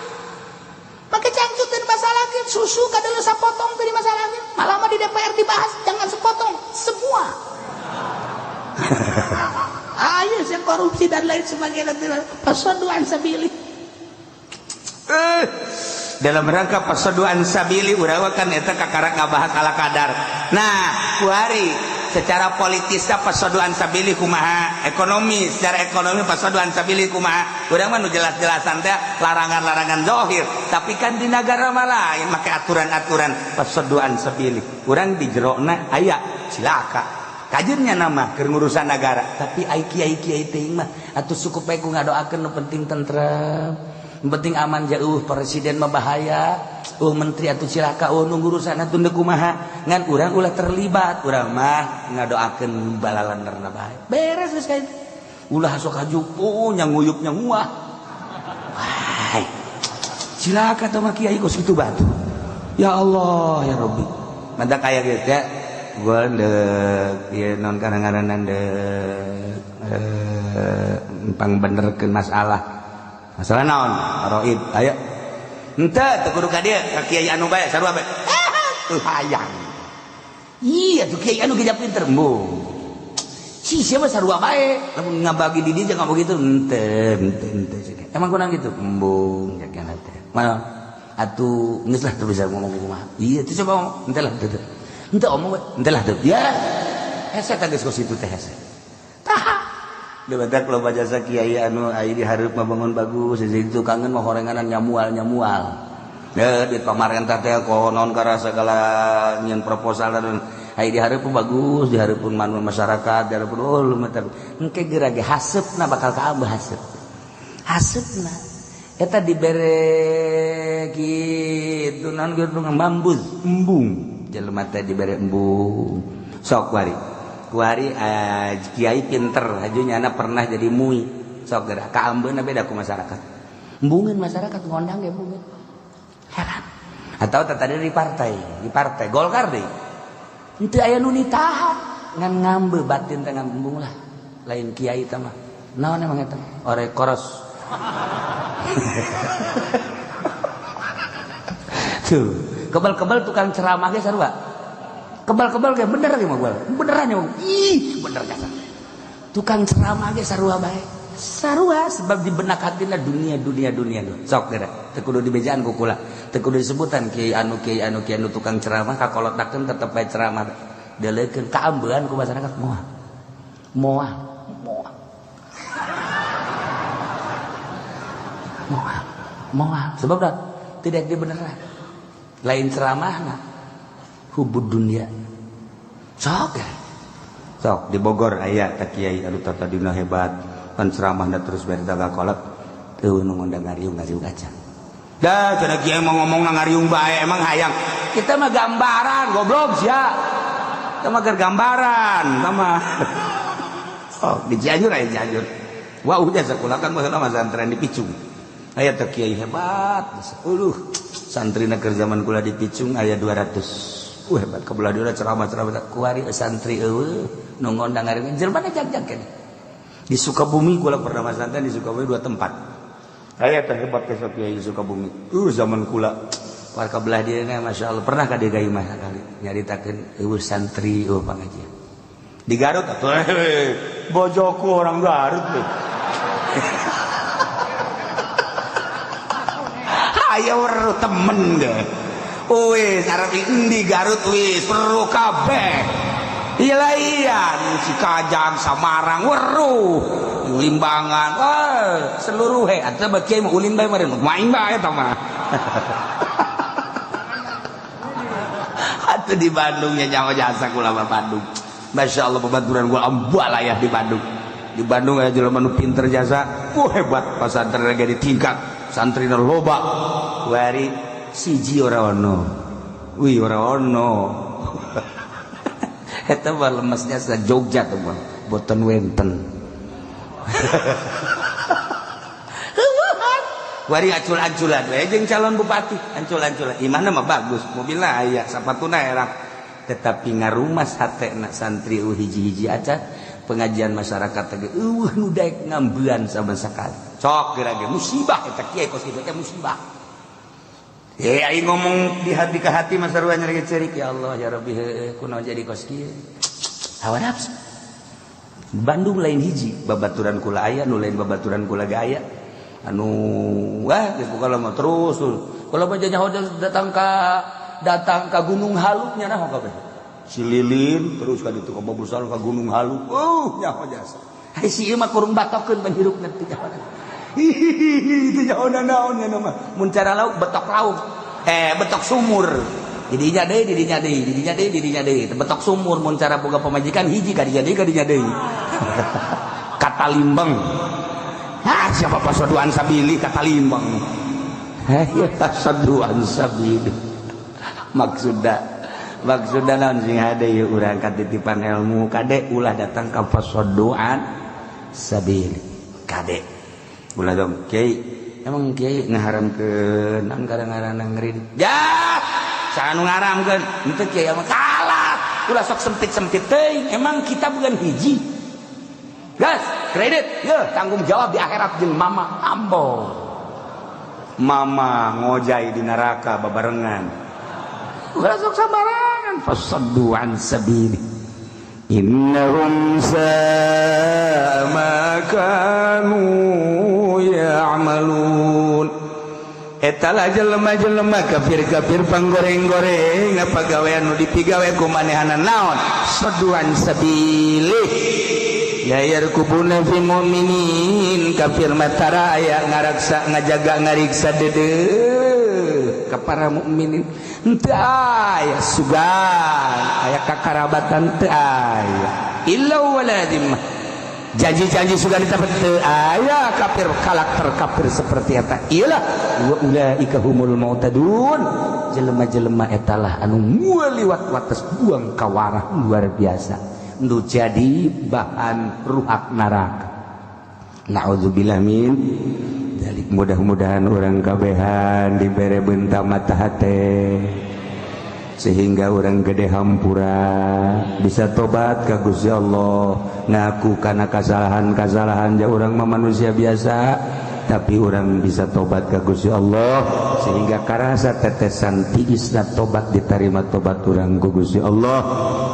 Pakai cangcut dan masalahkeun susu kadang sapotong teu dimasalahkeun malah mah di DPR dibahas jangan sepotong semua. Ayo sih korupsi dan lain sebagainya fasaddu an sabili. Dalam rangka fasaddu an sabili urang kan eta kakara ngabahas ala kadar. Nah kuari secara politisnya fasaddu an sabili kumaha ekonomi secara ekonomi fasaddu an sabili kumaha urang mah nu jelas-jelasan teh larangan-larangan zahir tapi kan di nagara mah lain make aturan-aturan fasaddu an sabili urang di jerona aya cilaka kajennya nama keur ngurusan nagara tapi ai kiai-kiai teuing mah atuh suku bae ku ngadoakeun nu penting tentrem nu penting aman jauh presiden mah bahaya menteri atuh cilaka nu ngurusan atuh deuk kumaha ngan urang ulah terlibat urang mah ngadoakeun balalanderna bae beres geus kayak ulah sok hajup nya nguyupnya nguah wah cilaka teh mah kiai kos kitu batu ya Allah ya Rabbi mantap aya kieu teh gua deuk ieu non kadang-kadang deuk pangbenerkeun masalah masalah naon roib ayo henteu teu kudu ka dieu ka kiai anu bae sarua bae teu hayang iya tuh kiai anu geus pinter embung si siapa sarua bae lamun ngabagi di dieu jangan begitu henteu henteu henteu emang kurang gitu embung jaga teh mana atuh geus lah teu bisa ngomong kumaha iya teu coba ngomong henteu lah teu. Henteu omong we, henteu lah teu. Ya. Hese teh geus kos kitu teh hese. Tah. Debatak loba jasa kiai anu ai di hareup mah bangun bagus, di tukangeun mah horenganan nyamual-nyamual. Ya duit pamarentah teh konon karena segala nyeun proposal dan ai di hareup bagus, di hareupeun manu masyarakat, di hareupeun oh lumayan. Engke geura ge haseupna bakal kaambeuh haseup. Haseupna eta dibere kitu naon kitu ngambambuz, embung. Jelema teh dibere embung. Sok kuari. Kuari kiai pinter, haju nyana pernah jadi mui. Sok geura kaambeuna beda ku masyarakat. Embungeun masyarakat ngondang ge embungeun. Heran. Atau tadi di partai Golkar deh. Henteu aya nu nitahan, ngan ngambe batin teh ngambung lah. Lain kiai teh mah. Naon emang eta? Ore koros. Tuh, kebal-kebal tukang ceramah ge sarua. Kebal-kebal ge bener ge mah beneran ya. Ih, bener jasa. Tukang ceramah ge sarua bae. Sarua sebab di benak hatina dunia dunia dunia tuh. Sok geura, teu kudu dibejaan ku kula. Teu kudu disebutan kiai anu kiai anu kiai anu tukang ceramah kakolotakeun tetep bae ceramah. Deleukeun kaambean ku masyarakat moal. Moal, moal. Moal, moal. Sebab dah tidak dibeneran. Lain ceramahna hubud dunia. Sok ya. Sok di Bogor aya teh kiai anu tadina hebat kan ceramahna terus bari kakolot teu nu ngondang ngariung-ngariung aja. Dah cenah kiai mau ngomong ngariung bae emang hayang. Kita mah gambaran goblok sia. Kita mah gambaran mah. Oh, di Cianjur aya Cianjur. Wah, udah sekolah kan baheula mah santren di Picung. Aya teh kiai hebat. Aduh, santrina keur zaman kula di Picung aya 200. Hebat kebelah dia ceramah-ceramah kuari santri eueuh nu ngondang ngariung jelema jag-jag keneh. Di Sukabumi kula pernah masantren di Sukabumi 2 tempat. Aya teh hebat teh kiai di Sukabumi. Zaman kula warga belah dieuna masyaallah pernah ka dieu mah sakali nyaritakeun eueuh santri eueuh pangajian. Di Garut atuh bojoku orang Garut tuh. Ayo weruh temen deh. Wis arep endi Garut wis weruh kabeh. Ilaian Cikajang Samarang weruh Limbangan wah seluruh he atuh bagi kiai mah ulin bae meureun main bae eta mah. Atuh di Bandung nya nyawa jasa kula mah Bandung. Masya Allah pebaturan gua ambalayah di Bandung. Di Bandung aya jelema nu pinter jasa, wah hebat pasantren ge ditingkat, santrina loba. Kuari siji ora ono. Wih ora ono. Eta mah lemesnya sa Jogja tuh mah, boten wenten. Kuari acul-aculan we jeung calon bupati, ancul-anculan. Imahna mah bagus, mobilna aya, sapatuna erang. Tetapi ngarumas hatena santri hiji-hiji aja pengajian masyarakat teh eueuh nu daek ngambean sama sekali. Sok geura ge musibah eta kiai kos kitu teh musibah. Aing ngomong di hati ke hati mah sarua nyeri cerik ya Allah ya Rabbi heueuh kunaon jadi kos kieu. Hawa nafsu. Bandung lain hiji, babaturan kula aya nu lain babaturan kula ge aya. Anu wah geus buka mah terus. Kula mah nyaho datang ka Gunung Halu nya naon kabeh. Si Lilin terus ka ditu ka Babusal ka Gunung Halu. Nyaho jasa. Hai si ieu mah kurung batokeun panghirupna teu nyaho. Hihihi teu nyaho naon nya mah. Mun cara lauk betok lauk. Betok sumur. Didinya deui, didinya deui, didinya deui, didinya deui. Betok sumur mun cara boga pamajikan hiji ka dinya deui, ka dinya deui. Kata Limbeng. Ah siapa pasaduan sabili kata Limbeng. Heh pasaduan sabili. Maksudna naon sing hade ieu urang katitipan ilmu kade ulah datang ka pasodoan sabil kade ulah dong kiai emang kiai ngaharamkeun naon gara-gara ngeurin ya saha nu ngaharamkeun henteu kiai mah kalah ulah sok sempit-sempit teuing emang kita bukan hiji gas kredit ye tanggung jawab di akhirat jeung mama ambo mama ngojai di neraka babarengan ulah sok sabarangan fasaddu an sabili innahum sa'a ma kanu ya'malun. Eta lah jelema-jelema kafir-kafir panggoreng-goreng, apa gawean nu dipigawe ku manehana? Naon? Soduan sabilih la yarqubuna fi mu'minin. Kafir mah tara aya ngaraksa, ngajaga, ngariksa deudeuh ka para mukminin. Henteu aya sugan aya kakarabatan, teu aya illa wala dhimmah, janji-janji sudah ditapat, teu aya. Kafir, karakter kafir seperti eta iyalah wa ulaika humul mu'tadun. Jelema-jelema etalah anu liwat wates, buang kawarah luar biasa, nu jadi bahan ruhak neraka. Naudzubillah min dzalik. Mudah-mudahan orang kabehan dibere benta mata hate sehingga orang gede hampura, bisa tobat ka Gusti Allah, ngaku karena kesalahan-kesalahan. Ja orang mah manusia biasa, tapi orang bisa tobat ka Gusti Allah sehingga karasa tetesan tiisna tobat, diterima tobat orang ku Gusti Allah,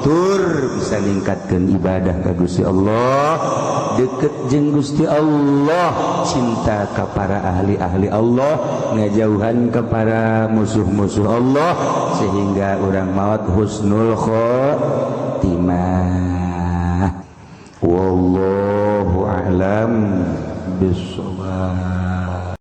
tur bisa ningkatkan ibadah ka Gusti Allah, deket jeung Gusti Allah, cinta ka para ahli-ahli Allah, ngajauhan ke para musuh-musuh Allah, sehingga orang maut husnul khotimah. Wallahu a'lam bissawab.